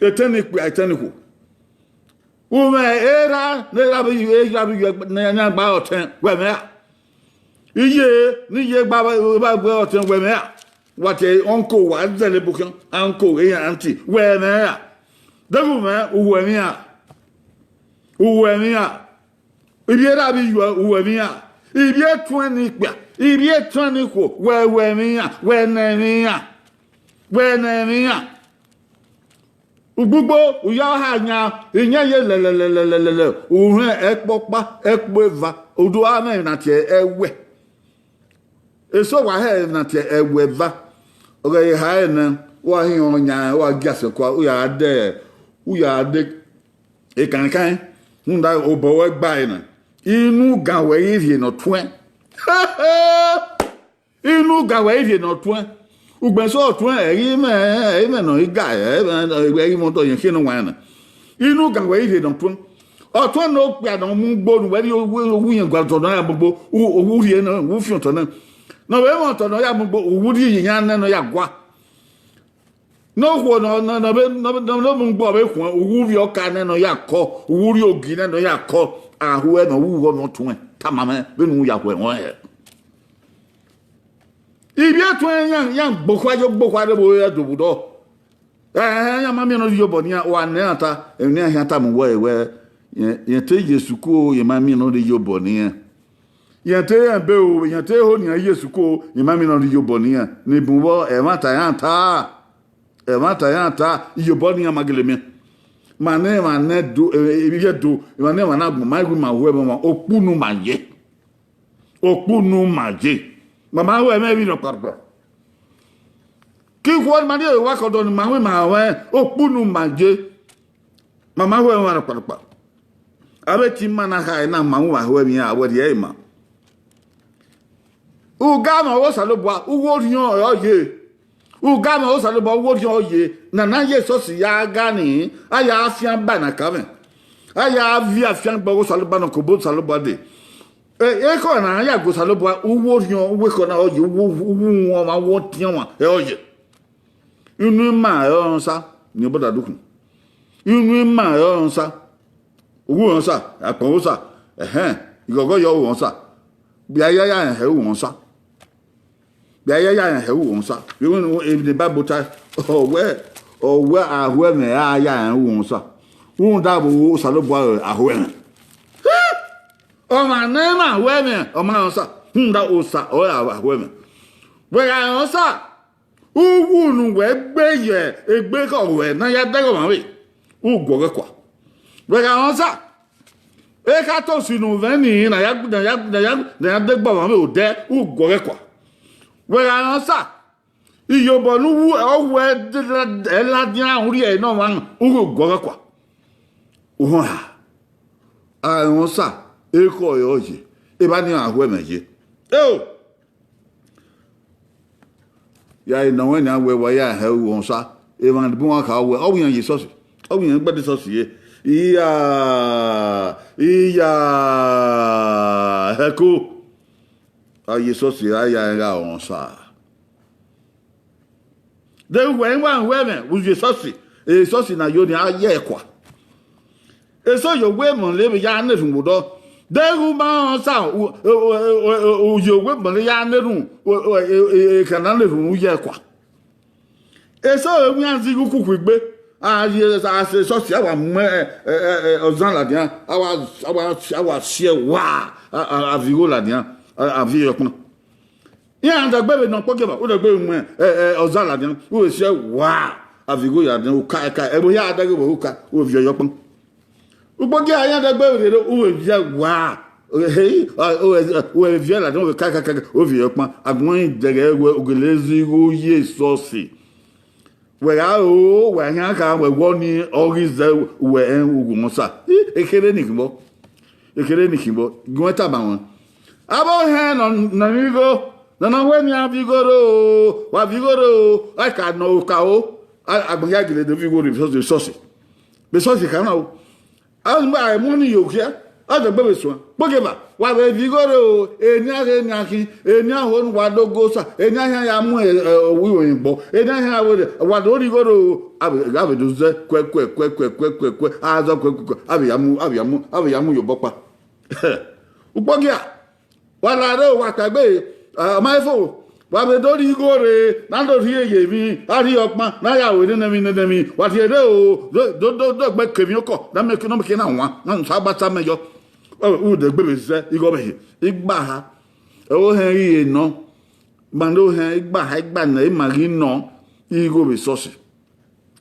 Ẹtẹn ne ikpia, ẹtẹn ne ikhuo. U mwẹ erha, ne erha vbe, erha vbe ne iran gba ọtẹn, wẹ mwẹ ra? Iye, ne iye gba vbe, vbe ọtẹn, wẹ mwẹ ra? Wa tie uncle, wa zẹlẹ ebo khian, uncle, e aunty, wẹ mwẹ ra? Deghẹ u mwẹ, u hu ẹmwẹ iran. U hu ẹmwẹ iran. Ivbi erha vbe iyuẹ, u hu ẹmwẹ iran. Ivbi etuẹn ne ikpia, ivbi etuẹn ne ikhuo, wẹ hu ẹmwẹ iran, wẹ nẹ ẹmwẹ iran, wẹ nẹ ẹmwẹ iran. Ugbugbo, u ya ha yan, iyẹn ye lẹlẹlẹlẹlẹlẹ, u rẹn ẹkpo ọkpa, ẹkpo eva, u do gha mwẹ emwi na tie ẹwẹ. Eso wa hẹ emwi na tie ẹwẹ eva. Ọ ghẹ ye ha ẹre nẹ, u gha hin ọnyan, u gha gia sẹ kua, u ya gha dẹ, u ya gha dẹ ekankan, rhunmwuda obọ ruẹ gba ẹre na. Inu gan wẹ i rhie ne ọ tuẹn. Inu gan wẹ i rhie ne ọ tuẹn. Ugbẹn eso ọtuẹn, ẹ i mwẹ, ẹ i mwẹ ne ọ i ga, ẹ i mwẹ, ẹ i mwẹ ọdọ yẹn khian ne ọ wa na. Inu gan wẹ i rhie ne ọ tuẹn. Ọtuẹn ne okpia ne ọ mu ugbo ne uwẹ rhie owu, owu yẹn gualọ otọ ne ọ ya mu ugbo, u, owu rhie nẹ, owu fian otọ nẹ. Ne ọ vbe mwẹ otọ ne ọ ya mu ugbo, owu rhie iye iran nẹ ne ọ ya gua. Ne okhuo ne ọ, ne ọ, ne ọ vbe, ne ọ vbe, ne ọ vbe mu ugbo ọ vbe khuẹn, owu rhie ọka nẹ ne ọ ya kọ, owu rhie ogi nẹ ne ọ ya kọ, a hu ẹre ne ọ wu ughọ ne ọ tuẹn, tama mwẹ vbene u ya hu ẹmwẹ hẹ. Ivbi etuẹn iran, iran gbokhua yo gbokhua rre vbe ẹdẹ vbe odọ. Ẹhẹn, iran ma miẹn ne ọ rhie iyobọ ne iran, wa nẹ iran ta, emwi ne iran khian tama uwẹ wẹ, yẹn, yẹn te ye sukuru, yẹn ma miẹn ne ọ rhie iyobọ ne iran. Yẹn te rẹn ebe o, yẹn te ho ne iran ye sukuru, yẹn ma miẹn ne ọ rhie iyobọ ne iran. Ne bun vbọ, ẹmwata iran ta, ẹmwata iran ta, iyobọ ne iran ma gele miẹn. Ma ne emwa ne do, eh, eh, ye do, emwa ne emwa na gbọn, ma gu ma hu ẹmwẹ ọmwa, okpu ne u ma ye. Okpu ne u ma ye. Ma ma hu ẹmwẹ emwi rhọkparhọkpa. Ke ikhuo ne ma rhie vbe owa ke ọdọ ne ma hu ima hu ẹmwẹ, okpu ne u ma ye. Ma ma hu ẹmwẹ rhọkparhọkpa. Avbe te ima na khare na ma hu ima hu ẹmwẹ iran, wẹ rhie ima. Ugamwẹ ọghe Osanobua, uwu orhiọn ọre ọ ye. Ugamwẹ ọghe Osanobua, uwu orhiọn ọ ye. Nana ye esọsi ya ga ni, a ya fian ba na ka mwẹ. A ya viọ afiangbe ọghe Osanobua nọ, ke obọ Osanobua dee. E, ekhọe na ya gu Osanobua, uwu orhiọn, uwu ekhọe na ọ ye, uwu, uwu ọmwa, uwu ọtiẹn ọmwa, ẹ ọ ye. Inu ima ẹre ọ rẹn osa, ne obọ da dukhu. Inu ima ẹre ọ rẹn osa. Uwu rẹn osa, akpọn osa, ẹhẹn, ighọghọ yọ u rẹn osa. Vbe a ya ya rẹn hẹ u rẹn osa. Vbe a ya ya rẹn hẹ u rẹn osa. Vbe emwi ne Bible ta, ọ wẹ, ọ wẹ a hu ẹmwẹ a ya rẹn u rẹn osa. Rhunmwuda vbe Osanobua ọre a hu ẹmwẹ. Ọmwa ne ima hu ẹmwẹ, ọ ma rẹn osa. Rhunmwuda Osa ọre a hu ẹmwẹ. Wẹ gha rẹn osa, uwu ne uwẹ gbe ye egbe khọ ruẹ ne a ya dẹghe ọmwa vbe, u guọghọ ẹkua. Wẹ gha rẹn osa, ekhatosi ne u mwẹ nii ne a ya, ne a ya, ne a ya, ne a ya degbe ọmwa vbe odẹ, u guọghọ ẹkua. Wẹ gha rẹn osa, iyobọ ne uwu ọwẹ ladian urhie ne ọmwa, u guọghọ ẹkua. Uhọn ha, a rẹn osa, ekhọe ọre ọ ye, evba ne iran hu ẹmwẹ ye. Eo! Ya re nọ wẹ nian wẹ wa ya hẹ u rẹn osa, emwa ne bun kha wẹ, ọ wẹ iran ye esọsi, ọ wẹ iran gbẹdẹ esọsi ye. Iya, iya, hẹko, a ye esọsi, a ya rẹn gha rẹn osa. De uwẹ i wa hu ẹmwẹ, u ye esọsi, esọsi na yo ni a ya ẹkua. Eso ye owa emọlẹ vbe ya na erhunmwu odọ. De u ma rẹn osa, u, u ye owa emọlẹ ya na erhunmwu, u, u, e, e, e, ekhan na na erhunmwu u ya ẹkua. Eso vbe wian zighi ukuku egbe, a ye, a sẹ esọsi, a wa mu, ẹ, ẹ, ẹ, ẹ, ọzan ladian, a wa, a wa, a wa si ẹe wa, a, a, a viọ igho ladian, a, a viọ ẹre ọkpan. Iran dagbe vbe nọ kpọgieva, u dagbe vbe mu, ẹ, ẹ, ọzan ladian, u vbe si ẹe wa, a viọ igho ladian, u ka, ka, ẹvbo hia a dagbe vbe u ka, u vbe viọ ẹre ọkpan. Ukpọgieva iran dagbe vbe rre, u vbe viọ ẹe wa, he, u vbe, u vbe viọ ẹe ladian, u vbe ka, ka, ka, ka, u vbe viọ ẹre ọkpan. Agbọn i dẹghe wẹ u gele zighi ye esọsi. Wẹ gha ro, wẹ khian kha, wẹ wẹ ọnii ọ ghi zẹ wẹ rẹn u gu mwẹ osa. I, ekherhe ni khin vbọ. Ekherhe ni khin vbọ. Gu mwẹ tama ruẹn. Avbe ohẹn nọ, nọ ni igho, nọ na wẹ nian viọ igho rre o, wa viọ igho rre o, a ka nọ okaro, a, agbọn hia gele do viọ igho rre vbe esọsi, vbe esọsi. Vbe esọsi kha na o. A mu emọ ni ye okhiẹ, a dẹgbe vbe suẹn. Kpogeba, wa vbe viọ igho rre o, eni a ghe eni a khin, eni a ho ne uwa do go osa, eni a khian ya mu, ẹ, ẹ, owa irorin gbọ, eni a khian ya wẹẹ, wa do rhie igho rre o, a vbe, a vbe do zẹ kuẹ, kuẹ, kuẹ, a zọ kuẹ, kuẹ, kuẹ, a vbe ya mu, a vbe ya mu, a vbe ya mu ye obọ ọkpa. Ukpọgia, wa la rre o, wa kpaegbe, ọ ma fo, wa vbe do rhie igho rre, na do rhie ye emwi, a rhie ọkpan, na ya ru nene emwi, nene emwi, wa rhie rre o, do, do, do, do gbe ke emwi okọ, na miẹn ke, na miẹn ke na wan, na sa gba ta mẹ yọ. Ẹ, u dẹgbe vbe zẹ igho ọvbehe, igbaha, ohẹn ghi re nọ, ma ne ohẹn igbaha, igbanẹ, ima ghi nọ, igho vbe esọsi.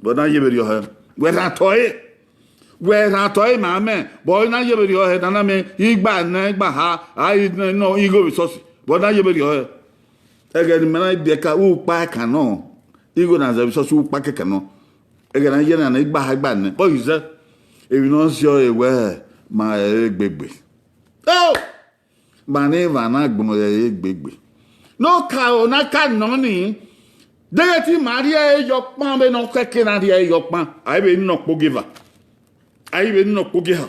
Vbe ọ na ye vberriọ hẹ? Wẹ rhan otọ ẹre. Wẹ rhan otọ ẹre ma mẹ, vbe ọ na ye vberriọ hẹ, ne a na miẹn igbanẹ, igbaha, a i nọ igho vbe esọsi. Vbe ọ na ye vberriọ hẹ? Ẹghẹ ne imẹ na biẹ ka, ukpa ẹkan nọ, igho na zẹ vbe esọsi, ukpa kẹkan nọ. Ẹghẹ ne a ye na, igbaha, igbanẹ, ọ i zẹ. Emwi ne ọ si ọre wẹ, ma rẹn egbe gbe. Eo! Ma ne emwa na gbọnmwẹ rẹn egbe gbe. Ne okaro na ka nọ nii, deghẹ te ima rhie ẹre ye ọkpan vbene ọ kẹke na rhie ẹre ye ọkpan, a i vbe nọ kpogeva, a i vbe nọ kpogieha,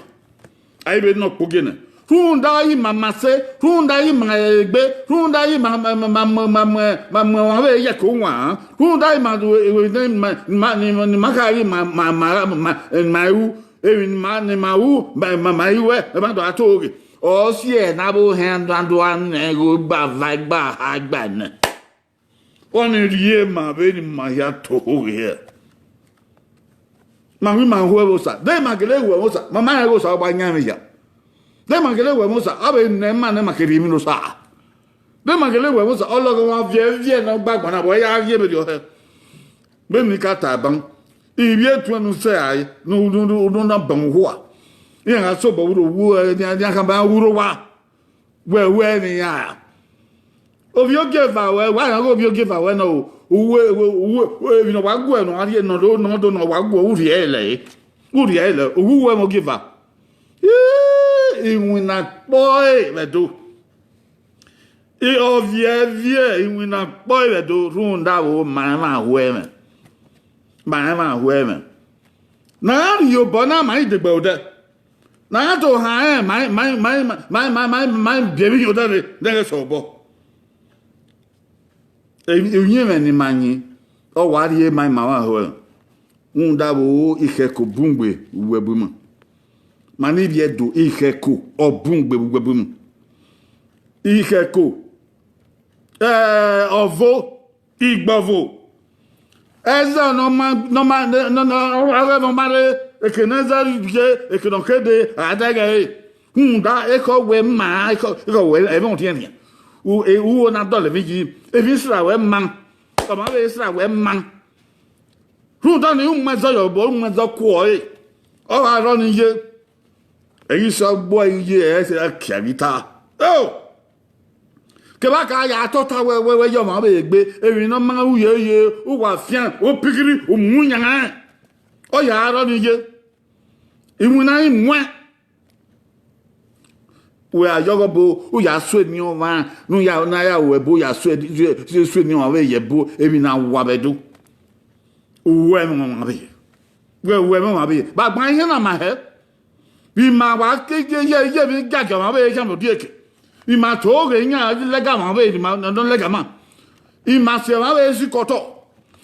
a i vbe nọ kpogienẹ. Rhunmwuda ima ma sẹ, rhunmwuda ima rẹn egbe, rhunmwuda ima ma, ma, ma, ma, ma, ma, ma mu ọmwa vbe ye ẹko wan, rhunmwuda ima, ma, ma, ma, ma kha ghi ma, ma, ma, ma, ma ru, emwi ne ima, ne ima ru, ma, ma, ma i ruẹ, ma do a to ghe. Ọ si ẹe ne avbe ohẹn na do a nẹ igho igbaha, igbaha, igbanẹ. Ọnii rhie ma vbene ima hia to ghe hẹ. Ma wi ma hu ẹvbo Osa. De ima gele hu ẹvbo Osa, ma ma rẹn igho Osa, ọ gba yan mwẹ hia. De ima gele hu ẹvbo Osa, ọ vbe nẹ ima ne ima ke rhie emwi ne Osa. De ima gele hu ẹvbo Osa, ọ lọghọ ọmwa viẹ viẹ ne ọ gba agbọn na, vbe ọ ya ghi vberriọ hẹ. Vbene I ka ta ban, Ivbi etuẹn ne u sẹ rae, ne u, ne u, ne u na ban ukhua. Iran gha sobọ vbe uro wu, ẹ, ne iran khama vbe uro owa. Wẹ wẹ ne iran. Ovbi ogieva ruẹ, wa rẹn ghe ovbi ogieva ruẹ nọ o. Uwu, uwu, uwu, emwi ne ọ wa guẹ ne ọ rhie nọ do, nọ do ne ọ wa guẹ, u rhie ẹre lẹ. U rhie ẹre lẹ, uwu uwẹ mwẹ ogieva. Ii, iwinna kpọe vbe Ẹdo. Ii, ọviẹviẹ iwinna kpọe vbe Ẹdo, rhunmwuda vbo ma rẹn emwa ho ẹmwẹ. Ma rẹn emwa ho ẹmwẹ. Ne a rhie obọ na ma i degbe odẹ. Ne a do han rẹn ma, ma, ma, ma, ma, ma, ma, ma biẹ emwi hin odẹ rre, ne ẹghẹ sẹ obọ. Uyinmwẹ ne ima yin, ọ wa rhie ma ima mwa ho ẹmwẹ. Rhunmwuda vbo, ikhẹko bun gbe uwẹ bu ima. Ma ni vbiẹ do, ikhẹko ọ bun gbe uwẹ bu ima. Ikhẹko, eh, ọvo, igbọvo. Ẹzọ ne ọ ma, ne ọ ma, ne, ne, ne, ọ gha vbe ọ ma rre, eke ne ẹzọ ye, eke ne ọ ke dee, a dẹghẹ ẹre. Rhunmwuda ekhọe wẹ ma, ekhọe, ekhọe wẹ ẹmwẹ ọtiẹnriẹn. U, e, u na dọlọ emwi yi, emwi sirra wẹ ma, ọmwa vbe sirra wẹ ma. Rhunmwuda ọnii, u mu ẹzọ yọ obọ, u mu ẹzọ kuọ ẹre, ọ gha rrọọ ne iye. Ẹghe Isọgbuẹ iye ẹre sẹ ra kia ghi ta. O! Kevbe a ka ya tota wẹ, wẹ, wẹ yọ ọmwa vbe egbe, emwi ne ọ ma ru ye, ye, u wa fian, u pikiri, u mu yanran. Ọ ya rrọọ ne iye. Iwinna i muẹn. Wẹ a yọghọ bo, u ya sue eni ọmwa, ne u ya, ne a ya ru ẹbo, u ya sue, sue, sue eni ọmwa vbe ye ẹbo, emwi na wa vbe Ẹdo. Uwẹ mwẹ ọmwa vbe ye. Wẹ, uwẹ mwẹ ọmwa vbe ye. Vbe agban ihian na ma hẹ. Vbe ima wa ke ye, ye, ye emwi giagia ọmwa vbe ye khian vbe odieke. Vbe ima to ghe iran lẹga ọmwa vbe, ima nọ lẹga ma. Ima si ọmwa vbe si kọtọ.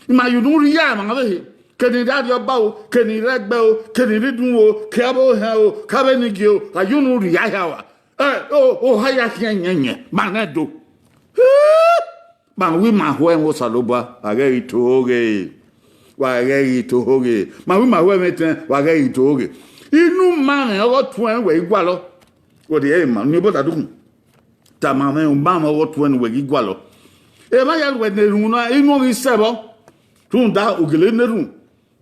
Ima ye unu rhia ọmwa vbe he. Keni rre Arriọba o, keni rre ẹgbẹ o, keni rre idun o, ke avbe ohẹn o, ke avbe enigie o, a ye unu rhia hia wa. Ẹ, o, o, ha ya khian yẹnyẹn, ma nẹ do. Ma wi ma ho ẹmwẹ Osanobua, wa ghẹ ghi to ghe. Wa ghẹ ghi to ghe. Ma wi ma ho ẹmwẹ etẹn, wa ghẹ ghi to ghe. Inu ma mwẹ ọghe ọtuẹn wẹ i gualọ. Wẹ de ma ni obọ ta dukhun. Tama mwẹ, u ma mwẹ ọghe ọtuẹn wẹ ghi gualọ. Emwa ya wẹ ne erhunmwu na, inu ghi sẹ vbọ. Rhunmwuda ogele ne erhunmwu.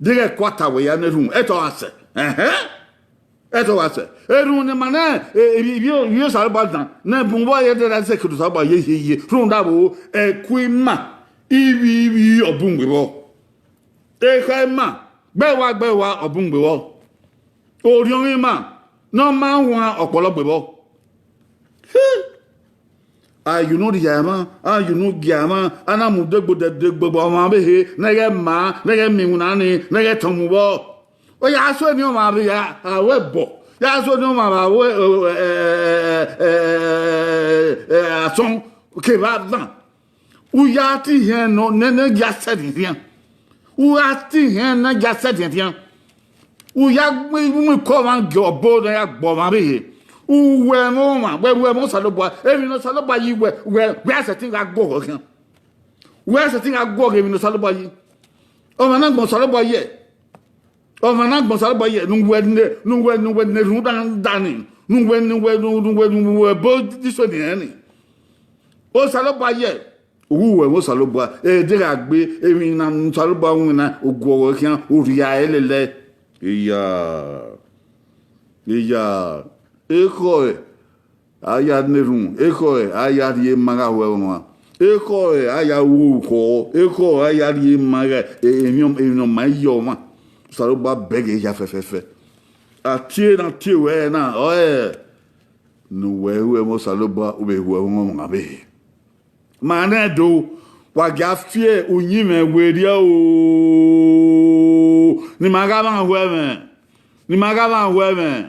Deghẹ ẹkua ta wẹ ya ne erhunmwu, ẹtọ gha sẹ. Ẹhẹn. Ẹtọ gha sẹ. Erhunmwu ne ma nẹ, e, e, ivbi, ivbi Osanobua dan, ne bun vbọ ye de ra zẹ ke Osanobua ye, ye, ye. Rhunmwuda vbo, ẹku ima, ivbi, ivbi, ọ bun gbe vbọ. Ekhọe ima, gbe wa, gbe wa, ọ bun gbe vbọ. Orhiọn ima, ne ọ ma wan ọkpọlọ gbe vbọ. A ye unu rhia emwa, a ye unu gia emwa, a na mu degbo degbo ọmwa vbe he, ne ghẹ ma, ne ghẹ miẹn iwinna ni, ne ghẹ tọn mu vbọ. Ọ ya sue eni ọmwa vbe a wẹ ẹbọ, ya sue eni ọmwa vbe a wẹ, ẹ, ẹ, asọn, kevbe avan. U ya te ihẹn nọ, ne, ne ya sẹ ẹdẹdẹan. U ya te ihẹn ne ya sẹ ẹdẹdẹan. U ya mu ikọ ọmwa gie ọbo ne ya gbe ọmwa vbe he. U wẹ ẹmwẹ ọmwa, wẹ wẹ ẹmwẹ Osanobua, emwi ne Osanobua yi wẹ, wẹ, wẹ a sẹtin gha guọghọ khian. Wẹ a sẹtin gha guọghọ emwi ne Osanobua yi. Ọmwa na gbọn Osanobua yẹ. Ọmwa na gbọn Osanobua yẹ, ne uwẹ ne, ne uwẹ, ne uwẹ ne rhunmwuda da ni, ne uwẹ, ne uwẹ, ne uwẹ, ne uwẹ bo diso ni rẹn ni. Osanobua yẹ, uwu wẹ vbe Osanobua, e deghẹ a gbe emwi na ne Osanobua winna, oguọghọ khian, u rhia ẹre lele. Iya, iya, ekhọe, a ya na erhunmwu, ekhọe, a ya rhie ima gha ho ẹmwẹ ọmwa, ekhọe, a ya ru orukhọ, ekhọe, a ya rhie ima gha, e, emwi, emwi ne ọ ma ye ọmwa. Osanobua bẹghe hia fẹfẹfẹ. A tie ne a tie ruẹ na, ọe ne uwẹ ru ẹmwẹ Osanobua, u vbe ru ẹmwẹ ọmwa vbe he. Ma nẹ do, wa gia fi uyinmwẹ werriẹ o, ne ima gha mwa ho ẹmwẹ, ne ima gha mwa ho ẹmwẹ,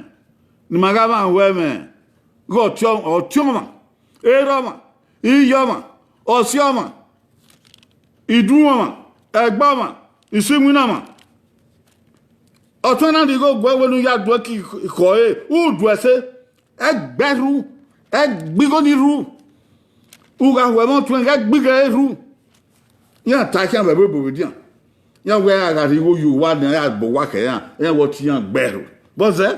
ne ima gha mwa ho ẹmwẹ, ghe ọtiọ-, ọtiọnmwa, erha ọmwa, iye ọmwa, ọse ọmwa, idunmwu ọmwa, ẹgbe ọmwa, isiwinna ọmwa. Ọtuẹn na ni igho guẹ wẹ ne u ya duẹ ke ikhuo ẹre, u duẹ ẹse, ẹgbẹe rhu, ẹgbigho ni rhu. U gha hu ẹmwẹ ọtuẹn ghẹ gbighe ẹre rhu. Iran ta khian vbe ẹvbo ebo vbe edian. Iran wẹ a gha rhie igho ye uwa ne a ya gbe owa khẹ iran, iran wẹ ọtẹn iran gbe ẹre. Vbọzẹ?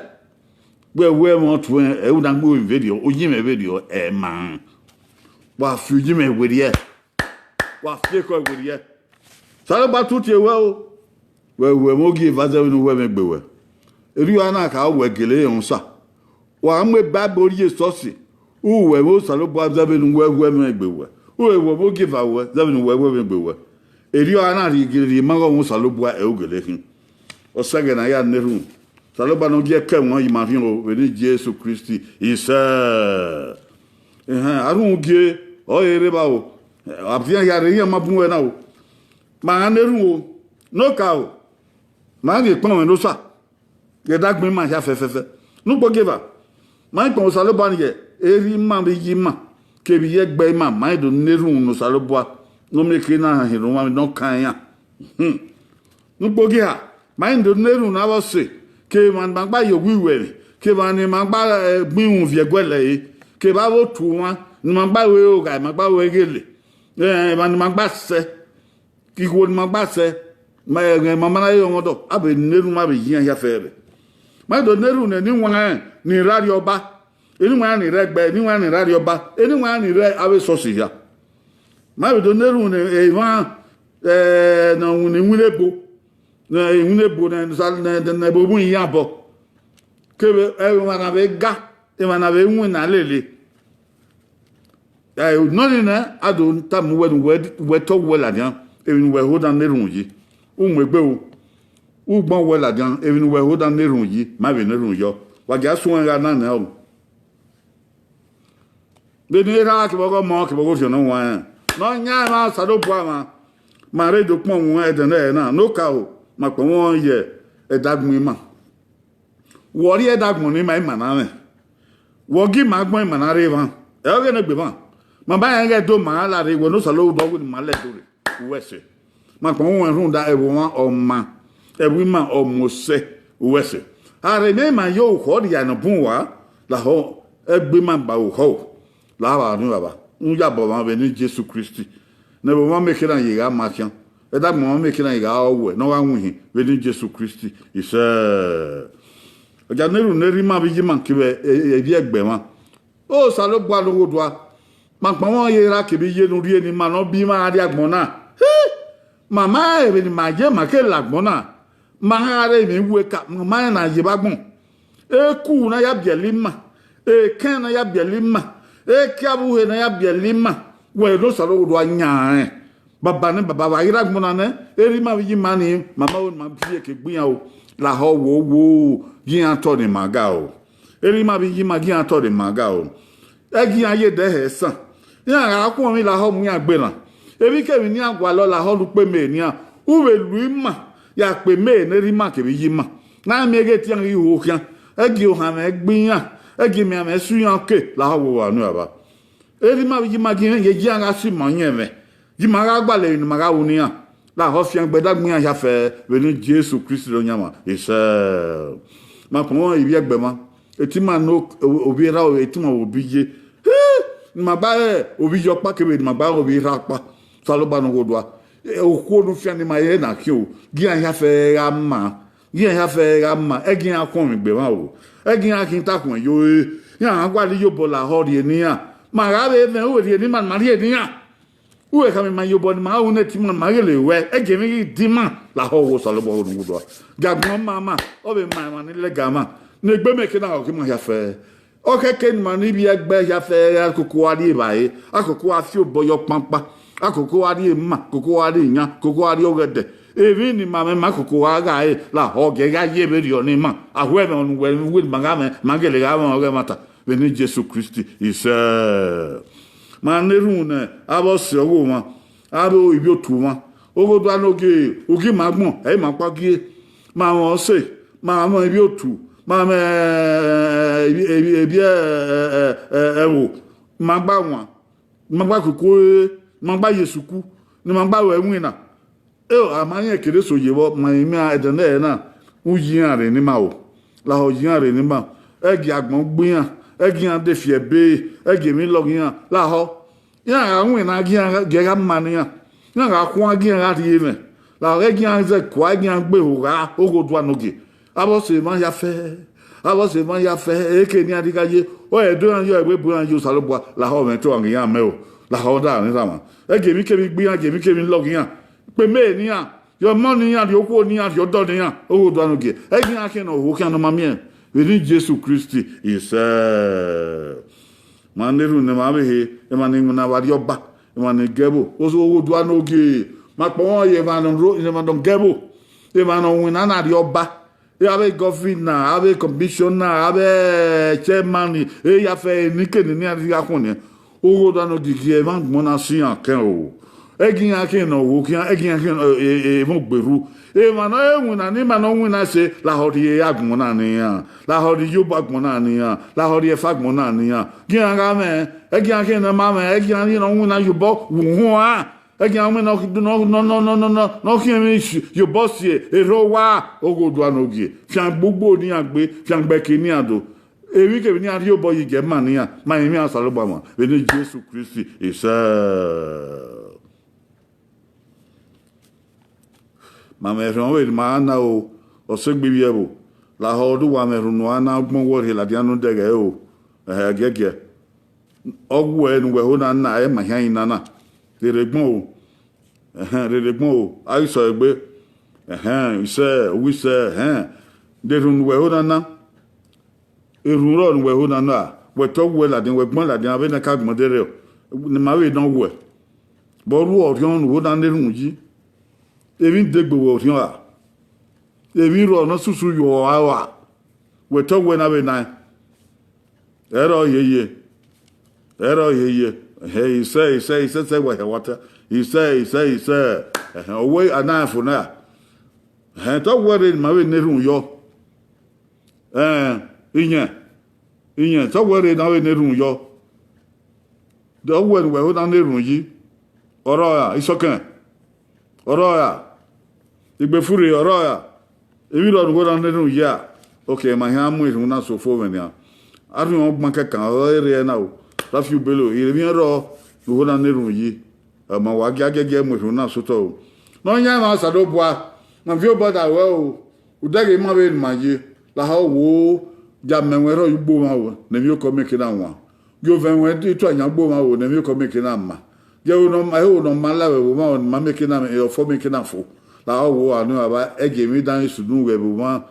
Wẹ wẹ ẹmwẹ ọtuẹn, ẹ, u na gbe vberriọ, uyinmwẹ vberriọ, ẹ ma rẹn. Wa fi uyinmwẹ werriẹ. Wa fi ekhọe werriẹ. Osanobua tutie ruẹ o. Wẹ ru ẹmwẹ ogieva zẹ vbene u ru ẹmwẹ egbe ruẹ. Erriọ a na kha wẹ gele rẹn Osa. Wa mu Baibol rhie esọsi, u ru ẹmwẹ Osanobua zẹ vbene uwẹ ru ẹmwẹ egbe ruẹ, u ru ẹmwẹ ogieva ruẹ zẹ vbene uwẹ ru ẹmwẹ egbe ruẹ. Erriọ a na rhie gele rhie ima ọghe Osanobua ẹre u gele khin. Ọ sẹ ẹghẹ ne a ya na erhunmwu. Osanobua ne ọ gie ẹkẹ wọn ye ima rhiọn o, vbene Jesu Kristi isẹ. Ehẹn, arhunmwu gie ọre rre evba o. Afian hia rre iran ma bun wẹ na o. Ma gha na erhunmwu o, ne okaro, ma ghi kpọnmwẹ ne Osa. Ghẹ da gbẹn ima hia fẹfẹfẹ. Ne ukpogieva, ma i kpọnmwẹ Osanobua ne erha ima vbe iye ima kevbe iye ẹgbẹe ima, ma i do na erhunmwu ne Osanobua ne ọ miẹn ehe na hin rhunmwuda ne ọ kan iran. Hmm. Ne ukpogieva, ma i do na erhunmwu ne avbe ọse, kevbe emwa ne ima gba ye owa iruẹmwi, kevbe emwa ne ima gba, eh, gbẹn irun viọ ẹguẹlẹ ẹre, kevbe avbe otu mwa ne ima gba ru ogha, ima gba ru eghele, eh, emwa ne ima gba sẹ, ikhuo ne ima gba sẹ, ma ẹghẹ ma ma na re ọmọdọ, a vbe na erhunmwu, a vbe yi iran hia fẹẹrẹ. Ma i do na erhunmwu ne eniwanrẹn ni rre Arriọba, eniwanrẹn ni rre ẹgbẹe, eniwanrẹn ni rre Arriọba, eniwanrẹn ni rre avbe esọsi hia. Ma vbe do na erhunmwu ne emwa, eh, ne iwinna ebo, ne iwinna ebo ne, ne, ne, ne ẹvbo iran obọ. Kevbe emwa na vbe ga, emwa na vbe winna lele. Ẹ, nọ nii nẹ, a do tama uwẹ ne uwẹ, uwẹ te ọ wẹ ladian, emwi ne uwẹ ho dan na erhunmwu yi. U mu egbe o, u gbẹn wẹ ladian, emwi ne uwẹ ho dan na erhunmwu yi, ma vbe na erhunmwu yọ. Wa gia suẹn gha na nẹ o. Vbene erha kevbe ọghe ọmọ kevbe ọghe orhiọn ne ọ huanrẹn, ne ọ yan emwa Osanobua mwa, ma rre do kpọnmwẹ ẹdẹnẹrẹ na, ne okaro, ma kpọnmwẹ ọnrẹn ye ẹdagbọn ima. Wẹ ọ rhie ẹdagbọn ne ima, ima na mwẹ. Wẹ ọ gie ima agbọn, ima na rre emwa. Ẹ ọghe ne egbe mwa. Ma ba rẹn ghẹ do ma la rre, wẹ ne Osanobua wẹ ne ima lẹ do rre. Uwẹ sẹ. Ma kpọnmwẹ ọnrẹn rhunmwuda ẹvbo mwa ọ ma, ẹvbo ima ọ mu osẹ, uwẹ sẹ. A rhe miẹn ima ye orukhọ rhia ne ọ bun uwa, lahọ egbe ima ba orukhọ o, lahọ avbe Arriọba, u ya bọ mwa vbene Jesu Kristi. Ne ẹvbo mwa miẹn ehe na ye gha ma khian, ẹdagbọn mwa miẹn ehe na ye gha rọ wẹ ne ọ gha winhin vbene Jesu Kristi isẹ. Ọ ya na erhunmwu ne erha ima vbe iye ima kevbe, e, e, ivbi ẹgbẹe mwa. Osanobua ne ugho dua, ma kpọnmwẹ ọnrẹn ye erha kevbe iye ne u rhie ne ima ne ọ biẹ ima gha rrie agbọn na. Hi! Ma ma rẹn vbene ima ye ma ke la agbọn na, ma gha rre emwi weka, ma ma rẹn ne a ye vbe agbọn. Eku ne a ya biẹlẹ ima, ekẹn ne a ya biẹlẹ ima, ekiavbuhe ne a ya biẹlẹ ima, wẹ ne Osanobua yan rẹn. Baba ne baba, vbe a ghi rre agbọn na nẹ, erha ima vbe iye ima ni, ma ma ho ne ima fi eke gbe iran o, lahọ wo wo, gie iran tọ ne ima ga o. Erha ima vbe iye ima, gie iran tọ ne ima ga o. Ẹ gie iran ye ẹdẹ hẹ esan, iran gha khuọnmwi lahọ mu iran gbe na. Emwikemwi ne iran gualọ lahọ ne ukpeme nian, u vbe lu ima ya kpe eme ne erha ima kevbe iye ima, ne a miẹn ighẹ te iran ghi ho khian, ẹ gie ohanmwẹ gbe iran, ẹ gie emianmwẹ sẹ iran oke lahọ wo vbe anu eva. Erha ima vbe iye ima, gie iran ye, gie iran gha sẹ ima ọyẹnmwẹ, gie ima gha gualọ emwi ne ima gha ru ne iran, lahọ fiangbe ẹdagbọn iran hia fẹ vbene Jesu Kristi ne Ọyan mwa. Isẹ. Ma kpọnmwẹ ọnrẹn ivbi ẹgbẹe mwa, etu ima ne ovbi erha, etu ima vbe ovbi iye, ne ima gba re ovbi iye ọkpa kevbe ne ima gba re ovbi erha ọkpa. Osanobua ne ugho dua, okhuo ne u fian ne ima re na khian o, gie iran hia fẹ gha ma, gie iran hia fẹ gha ma, ẹ gie iran khuọnmwi gbe mwa o, ẹ gie iran khin ta khuẹn yo, iran gha gualọ iyobọ lahọ rhie ne iran. Ma gha vbe mwẹ, u vbe rhie ne ima, ne ima rhie ne iran. U vbe khama ima ye obọ ne ima ru ne etu ima, ne ima ghele ruẹ, ẹ gie emwi ghi de ima lahọ wo Osanobua ne ugho dua. Gie agbọn ma ima, ọ vbe ma emwa ni lẹga ima, ne egbe mẹ ke na gha gie ima hia fẹ. Ọ khẹke ne ima ni vbiẹ ẹgbẹe hia fẹ, a koko gha rrie evbare, a koko gha fi obọ ye ọkpankpa, a koko gha rrie ima, koko gha rrie iyan, koko gha rrie ọghẹdẹ. Emwi ne ima mwẹ, ima koko gha gha re lahọ, ọ gie gha ye vberriọ ne ima. Aho ẹmwẹ ne uwẹ, uwẹ ne ima gha mwẹ, ima gele gha mwẹ ọghe ẹmwata vbene Jesu Kristi isẹ. Ma na erhunmwu ne avbe ọse ọghe mwa, avbe ivbi otu mwa, ugho dua ne ogie, ugie ima agbọn, ẹ i ma kpa gie. Ma mwẹ ọse, ma mwẹ ivbi otu, ma mwẹ, eh, ivbi, ivbi, ivbi, eh, eh, eh, eh, ẹvbo, ma gba wan, ma gba koko re, ma gba ye suku, ne ma gba ru ẹwinna. Eo, a ma rẹn kere eso ye vbọ, ma rẹn iran ẹdẹnẹrẹ na, u yi iran rre ne ima o, lahọ yi iran rre ne ima, ẹ gie agbọn gbe iran, ẹ gie iran de fi ẹbe, ẹ gie emwi lọghe iran, lahọ. Iran gha winna, gie iran gha, gie gha ma ne iran, iran gha khuan, gie iran gha rhie mwẹ, lahọ ẹ gie iran zẹ kua, ẹ gie iran gbe ho gha, ugho dua ne ogie. Avbe ọse mwa hia fẹ, avbe ọse mwa hia fẹ, eke ne iran rhie gha ye, ọ ẹdẹ iran ye, ọ ẹvbo iran ye, Osanobua lahọ mwẹ, te ọmwa ghe iran mẹ o, lahọ da mwẹ rhan mwa. Ẹ gie emwi kemwi gbe iran, gie emwi kemwi lọghe iran, kpe eme ne iran. rhie ọmọ ne iran, rhie okhuo ne iran, rhie ọdọ ne iran, oghodua ne ogie. Ẹi ghi iran khian ne ọvbokhan ne ọ ma miẹn vbe eni Jesu Kristi isẹ. Ma na erhunmwu ne emwa vbe he, emwa ni winna vbe Arriọba, emwa ni gie ẹvbo, oghodua ne ogie. Ma kpọnmwẹ ye emwa ne ọ ro, emwa ne ọ gie ẹvbo, emwa ne ọ winna ne Arriọba. Avbe governor, avbe commissioner, avbe chairman, eya fẹ enikeni ne iran gha khuọnniẹn. Oghodua ne ogie, gie emwa agbọn na si iran kẹn o. Ẹi ghi iran khian ne ọvbokhan, ẹi ghi iran khian emwa ogberhu. Emwa ne ọ winna ne ima ne ọ winna ẹse, lahọ rhie agbọn na ne iran, lahọ rhie iyobọ agbọn na ne iran, lahọ rhie ẹfe agbọn na ne iran. Gie iran gha mwẹ, ẹi ghi iran khian ne ọ ma mwẹ, ẹi ghi iran khian ne ọ winna ye obọ vbe uhunmwu uan. Ẹi ghi iran mwẹ ne ọ, ne ọ, ne ọ, ne ọ, ne ọ, ne ọ, ne ọ khian emwi ye obọ si erha owa, oghodua ne ogie. Fiangbe ugbo ne iran gbe, fiangbe ẹki ne iran do. Emwikemwi ne iran rhie obọ yi gie ima ne iran, ma rẹn emwi Osanobua mwa vbe eni Jesu Kristi isẹ. Ma mwẹ erhunmwu vbe ne ima na o, ọ sẹ egbe ivbi ẹvbo, lahọ ne uwa mwẹ erhunmwu ne uwa na, ọgbọn wẹ rhie ladian ne odẹghẹ o, ẹhẹ, giẹgiẹ. Ọ wẹ ne uwẹ ho na na, ẹ ma khian na na, rherhe egbọn o, ẹhẹn, rherhe egbọn o, a ghi sẹ ọre egbe, ẹhẹn, isẹ, uwu isẹ, ẹhẹn, de erhunmwu ne uwẹ ho na na. Erhunmwu rrọọ ne uwẹ ho na na, wẹ te ọ wẹ ladian, wẹ gbọn ladian, avbe ne ka gbọn de rrọọ, ne ima vbe nọ wẹ. Vbe ọ rhuọ ọrhiọn ne uwẹ ho na na erhunmwu yi, emwi degbe wẹ ọrhiọn ra, emwi rrọọ ne ọ susu ye uwa rua, wẹ te ọ wẹ na vbe nae. Ẹrọ yeye, ẹrọ yeye, ẹhẹn, isẹ, isẹ, isẹ, isẹ, wẹ hẹ wa ta, isẹ, isẹ, isẹ, ẹhẹn, ọ wẹ a na fo na, ẹhẹn, te ọ wẹ rre ne ima vbe na erhunmwu yọ. Ẹn, iyẹn, iyẹn, te ọ wẹ rre ne a vbe na erhunmwu yọ. De ọ wẹ ne uwẹ ho na na erhunmwu yi? Ọrọre ra, Isọkẹn? Ọrọre ra, Igbefurre? Ọrọre ra, emwi rrọọ ne uwẹ ho na na erhunmwu yi ra? Ok, ma hia mu erhunmwu na so fo mwẹ nian. Arhiọngban kẹkan ọre rre na o. Rafiu Bello, irẹn emwi rrọọ ne uwẹ ho na na erhunmwu yi. Ọ ma wa giagiagia mu erhunmwu na sotọ o. Nọyaẹnmwa Osanobua, ma viọ obọ da ruẹ o. Udẹghe ima vbe ne ima ye, lahọ wo, ya mẹ ẹwẹn rrọọ ye ugbo mwa o, ne emwiokọ mieke na wan. Gie ovẹn ẹwẹn itu ayan ugbo mwa o, ne emwiokọ mieke na ma. Gie ẹvbo ne ọ ma, ẹvbo ne ọ ma la vbe ẹvbo mwa o, ne ima mieke na, ọfọ mieke na fo. Lahọ wo, a ne avba ẹgie emwi dan sunu vbe ẹvbo mwa.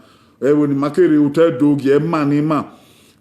Ẹvbo ne ima ke rre otọ Ẹdo, gie ẹ ma ne ima.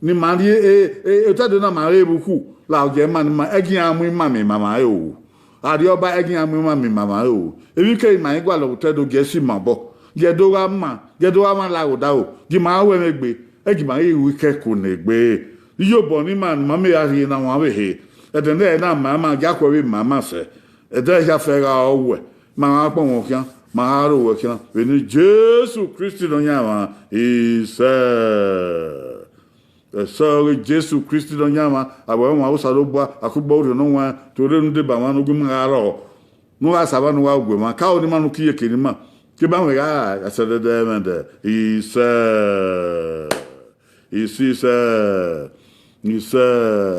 Ne ima rrie, e, e, otọ Ẹdo na ma rre vbe ukhu, lahọ gie ẹ ma ne ima, ẹgie iran mu ima miẹn ima mwa re o. Arriọba, ẹgie iran mu ima miẹn ima mwa re o. Emwikemwi ne ima i gualọ vbe otọ Ẹdo, gie ẹ si ima obọ. Gie ẹ do gha ma, gie ẹ do gha ma la ghe odaro, gie ima ruẹ mwẹ egbe, ẹgie ima ghi ru ikẹko ne egbe. Iyobọ ne ima, ne ima miẹn ya rhie ne a wan vbe ehe. Ẹdẹ ne ẹre na ma, ma gie akhuẹ vbe ma, ma sẹ. Ẹdẹ hia fẹ gha ọ wẹ, ma gha kpọnmwẹ khian, ma gha rre owẹ khian, vbe eni Jesu Kristi Nọyaẹnmwa, isẹ. Ẹsọhẹ ọghe Jesu Kristi Nọyaẹnmwa, avbe ẹmwẹ Osanobua, akugbe Orhiọn Ne Ọ Huanrẹn, te ọ rre ne u deba mwa ne u gu ima gha rrọọ, ne u gha sa mwa ne u gha gu emwa, ka ro ne ima ne u ke iyeke ne ima, ke ima mwẹ gha sẹ ẹdẹdẹ ẹmwẹdẹ, isẹ. Isisẹ, isẹ,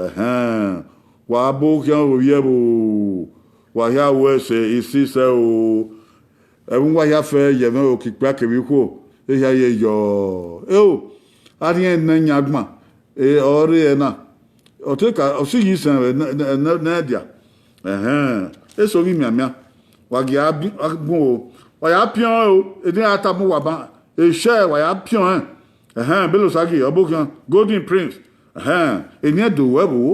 ẹhẹn, wa bọ khian ovbi ẹvbo, wa hia ru ẹse, isisẹ o. Ẹvbo uwa hia fẹ ye ẹmwẹ okikpia kevbe ikhuo, ehia ye yọ. Eo, a rhie ẹre ne yan agbọn, e, ọ rre ẹre na. Ọ te ka, ọ si yi sẹn vbe ne, ne, ne, ne dia. Ẹhẹn, eso ghi mianmian. Wa gie a bi, a gun o. Wa ya piọn o, eni a tama uwa ban, eshẹ wa ya piọn ẹn. Ẹhẹn, Bello Osagie, ọbokhian, Golden Prince. Ẹhẹn, eni ẹdẹ owẹ vbo?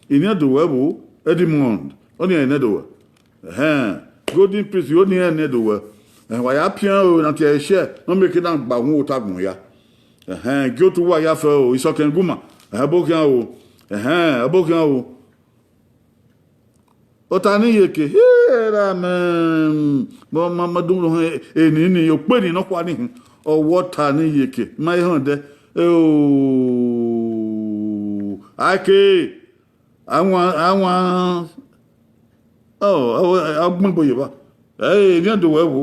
Eni ẹdẹ owẹ vbo? Edmond, ọni eni ẹdẹ owẹ. Ẹhẹn, Golden Prince, ọni eni ẹdẹ owẹ. Ẹhẹn, wa ya piọn o, na tie eshẹ, ne ọ mieke na gba uhunmwu ota agbọn hia. Ẹhẹn, gie otu uwa ya fẹ o, Isọkẹn Guma. Ẹhẹn, ọbokhian o. Ẹhẹn, ọbokhian o. Ọta ne iyeke, he, ra mẹ, ma, ma, ma dunmwu họn eni ni, okpeni nọkhua ni hin, ọ wẹ ọta ne iyeke, ma i họn dẹ, eo, ake, awan, awan, ọ, ọ, ọ gbẹn gbe ye evba, ẹ, emwi ẹdẹ owẹ vbo,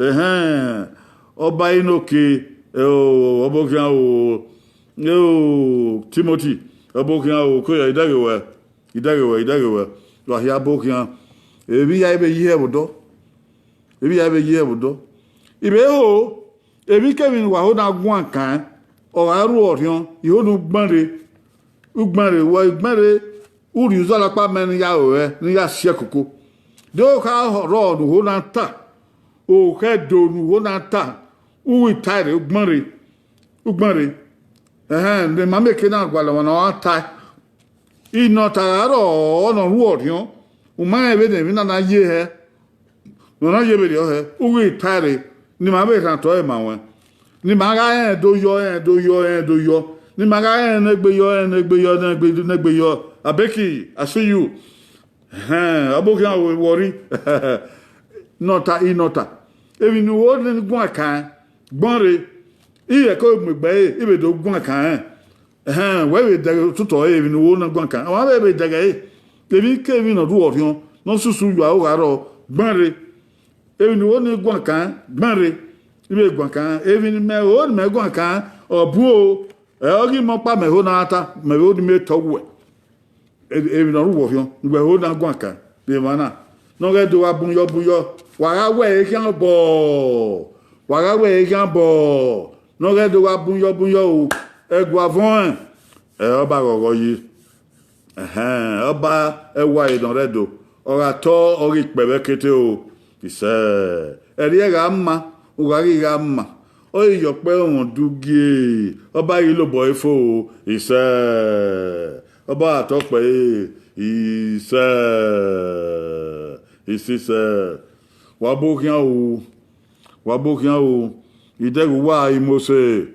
ẹhẹn, Ọba Enoke, eo, ọbokhian o, eo, Timothy, ọbokhian o, koya, idẹghe wẹ. Idẹghe wẹ, idẹghe wẹ, wa hia bọ khian. Emwi hia vbe yi hẹ vbe odọ. Emwi hia vbe yi hẹ vbe odọ. I vbe ho, emwikemwi ne uwa ho na guan kan, ọ gha ru ọrhiọn, I ho ne u gbẹn rre, u gbẹn rre, wẹ i gbẹn rre, u rhie uzọla ọkpa mẹ ne I ya ro rẹ, ne I ya si ẹkoko. De okha rrọọ ne u ho na ta, Oghẹ do ne uwo na ta, u ghi tae rre, ugbẹn rre, ugbẹn rre. Ẹhẹn, ne ma mieke na gualọ ọmwa ne ọ gha tae. Inọta gha rrọọ ne ọ ru ọrhiọn, u ma rẹn vbene emwi na na ye hẹ, ne ọ na ye vberriọ hẹ, u ghi tae rre, ne ima vbe rhan otọ ẹre ma ruẹn. Ne ima gha rẹn do yọ, rẹn do yọ, rẹn do yọ. Ne ima gha rẹn ne egbe yọ, rẹn ne egbe yọ, ne egbe, ne egbe yọ. Abeki, I see you. Ẹhẹn, ọ bọ khian wọ rri. Inọta, inọta. Emwi ne uwo ne guan kan, gbọn rre. Irẹn ke mu egbe ẹre, I vbe do guan kan rẹn. Ẹhẹn, wẹ vbe dẹghe ototọ ẹre, emwi ne uwo na guan kan. Ọmwa vbe vbe dẹghe ẹre. Emwi ke emwi ne ọ rhu ọrhiọn, ne ọ susu yọ aro gha rrọọ, gbọn rre. Emwi ne uwo ne guan kan, gbẹn rre, I vbe guan kan. Emwi ne mẹ ho ne mẹ guan kan, ọ bu o, ẹ, ọ ghi mẹ ọkpa mẹ ho na ta, mẹ vbe ho ne mẹ tọ wẹ. Emwi ne ọ rhu wọ ọrhiọn, ne uwẹ ho na guan kan, vbe emwa na. Ne ọ ghẹ do gha bun yọ, bun yọ, wa gha wẹ ẹre khian bọ, wa gha wẹ ẹre khian bọ, ne ọ ghẹ do gha bun yọ, bun yọ o, ẹguavọn rẹn, ẹ, ọ ba ghọghọ yi. Ẹhẹn, ọba ẹwae nọ rre Ẹdo, ọ gha tọ, ọ ghi kpẹ vbe ẹkete o. Isẹ, ẹrriẹ gha ma, u gha ghi gha ma, ọ ghi ye ọkpẹ ọmwẹ udugie, ọba ghi lobọ ẹre fo o. Isẹ, ọba gha tọ kpẹ ẹre, isẹ, isisẹ, wa bọ khian o, wa bọ khian o, idẹghe uwa Imose,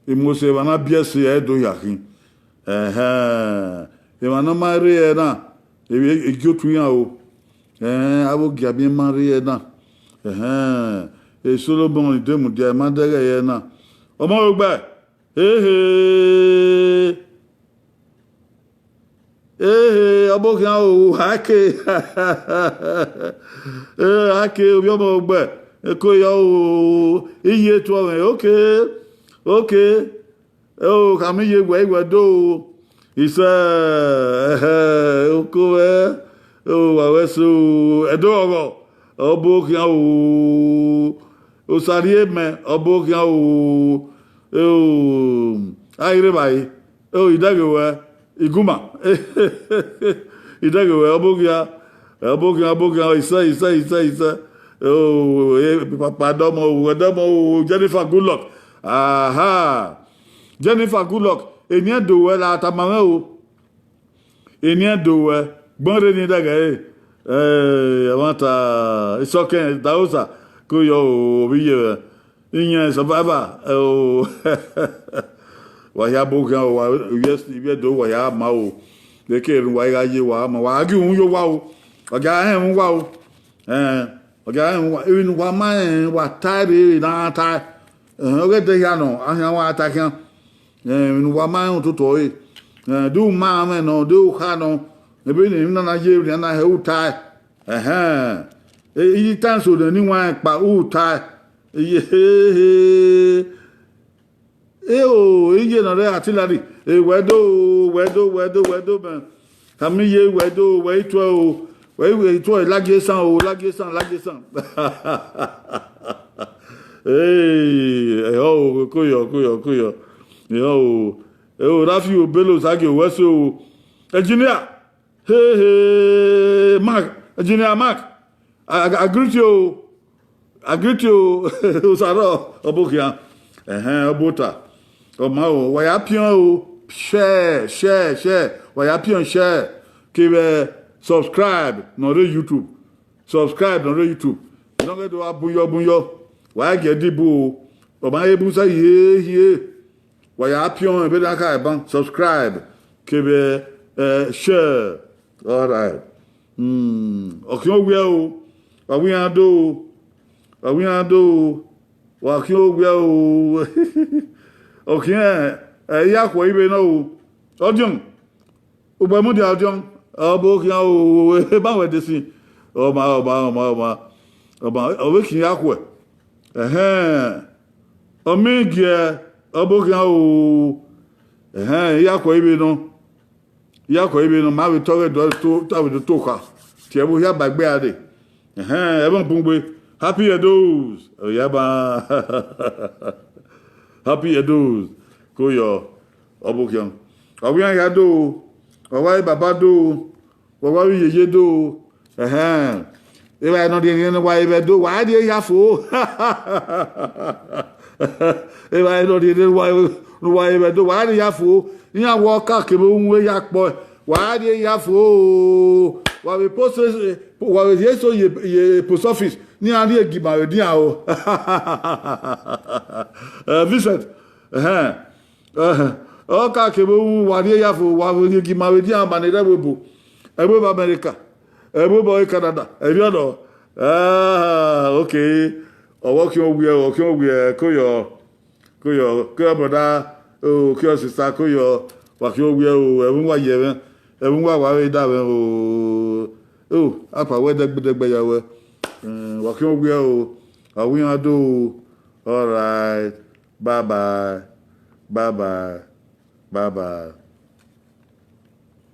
Imose emwa na biẹ ẹse ẹ do hia khin. Ẹhẹn, emwa ne ọ ma rre ẹre na, ivbi gie otu iran o. Ẹhẹn, avbe ogiabiẹn ma rre ẹre na. Ẹhẹn, e Solomọn ni de mudia, ma dẹghẹ ẹre na. Ọmọ ogbẹ, ehe, ehe, ọ bọ khian o, ake, ake, ovbi ọmọ ogbẹ, eko yọ o, iye tuọ mwẹ, oke, oke. O, khama iye wẹ, wẹ do o. Isẹ, ẹhẹ, oko mwẹ, o, wa wẹ so, Ẹdo ọghọ, ọ bọ khian o. Osarriemẹ, ọ bọ khian o. O, Airevbare, o, idẹghe wẹ, Iguma, idẹghe wẹ, ọ bọ khian, ọ bọ khian, ọ bọ khian, isẹ, isẹ, isẹ, isẹ. O, e, papa dọmọ o, ẹdọmọ o, Jennifer Goodluck. Aha. Jennifer Goodluck, eni Ẹdo wẹ la tama mwẹ o. Eni Ẹdo wẹ, gbọn rre ni dẹghe ẹre. Eh, ẹmwata, Isọkẹn, Daosa, ko yọ o, ovbi iye mwẹ. Iyan survivor, eh, o. Wa hia bọ khian o, wa, ivbi Ẹdo wa hia ma o. Eke erhunmwu wa gha ye wa ma, wa ghi uhunmwu ye owa o. Wa gha rẹn uhunmwu owa o. Eh, Ọ gha rẹn uwa, emwi ne uwa ma rẹn, wa tae rre, na tae. Ẹhẹn, ọ ghẹ dẹ hia nọ, a khian wa ta khian. Ẹhẹn, emwi ne uwa ma rẹn ototọ ẹre. Ẹhẹn, de u ma mwẹ nọ, de u kha nọ, ebe ne emwi na na ye emwi na hẹ u tae. Ẹhẹn, e, I tan so nẹ ne I wan kpa u tae. Eye, he, he. Eo, iye ne ọ rre artillery, e wẹ do, wẹ do, wẹ do, wẹ do, mẹ. Khama iye wẹ do, wẹ i tuẹ o, wẹ i tuẹ, lagie esan o, lagie esan, lagie esan. Ee, ẹhọ o, ko yọ, ko yọ, ko yọ. Ẹhọ o, ẹhọ Rafiu Bello Zagio wẹ so o. Engineer, hey, hey, Mark, Engineer Mark, I, I, I greet you. I greet you, Osaro, ọ bọ khian. Ẹhẹn, ọ bọ ota. Ọ ma o, wa ya piọn o, share, share, share. Wa ya piọn share. Kevbe subscribe nọ rre YouTube. Subscribe nọ rre YouTube. Nọ ghẹ do wa bun yọ, bun yọ. Wa ya gie ẹdẹ bu o. Ọ ma he bu sa hie, hie. Wa ya piọn vbene a kha ban, subscribe, kevbe, eh, share. All right. Hmm, ọ khian owiẹ o, wa wi iran do o, wa wi iran do o, wa khian owiẹ o. Ọ khian, eh, iyakhuẹ ivbe nọ o. Ọdiọn, ugbẹ mudia ọdiọn, ọ bọ khian o, eba wẹ de sin. Ọ ma, ọ ma, ọ ma, ọ ma, ọ ma, ọ vbe khian iyakhuẹ. Ẹhẹn, ọ miẹn gie, ọ bọ khian o. Ẹhẹn, iyakhuẹ ivbe nọ. Iyakhuẹ ivbe nọ, ma vbe tọ ghẹ do to, ta vbe do to kha. Tie ẹvbo hia ba egbe a dee. Ẹhẹn, ẹmwẹ bun gbe. Happy Edos. Ọ ya ba. Happy Edos. Ko yọ, ọ bọ khian. Ọ vbe iran hia do, ọ wa re baba do, wa wa vbe iyeye do. Ẹhẹn. Evbare nọ rhiẹnrhiẹn ne uwa re vbe Ẹdo, wa rrie ya fo. Evbare nọ rhiẹnrhiẹn ne uwa re vbe Ẹdo, wa rrie ya fo. Iran wẹ ọka kevbe uhunmwu ya kpọe, wa rrie ya fo. Wa vbe post, wa vbe rhie eso ye, ye post office, ne iran rhie egi ma vbe dian o. Eh, Vincent, ẹhẹn, ẹhẹn, ọka kevbe uhunmwu wa rrie ya fo, wa vbe rhie egi ma vbe dian ma ne rre ẹvbo ebo, ẹvbo ebo America, ẹvbo ebo Canada, ẹmwẹ ọnọ. Ah, okay. Ọvbokhian owiẹ, ọvbokhian owiẹ, koyọ, koyọ, koyọ brother, o, koyọ sister, koyọ, wa khian owiẹ o, ẹvbo uwa ye mwẹ, ẹvbo uwa wa vbe da mwẹ o. O, apa wẹ dẹgbẹdẹgbẹ ya wẹ. Mm, wa khian owiẹ o, a wi iran do o. All right. Bye bye. Bye bye. Bye bye.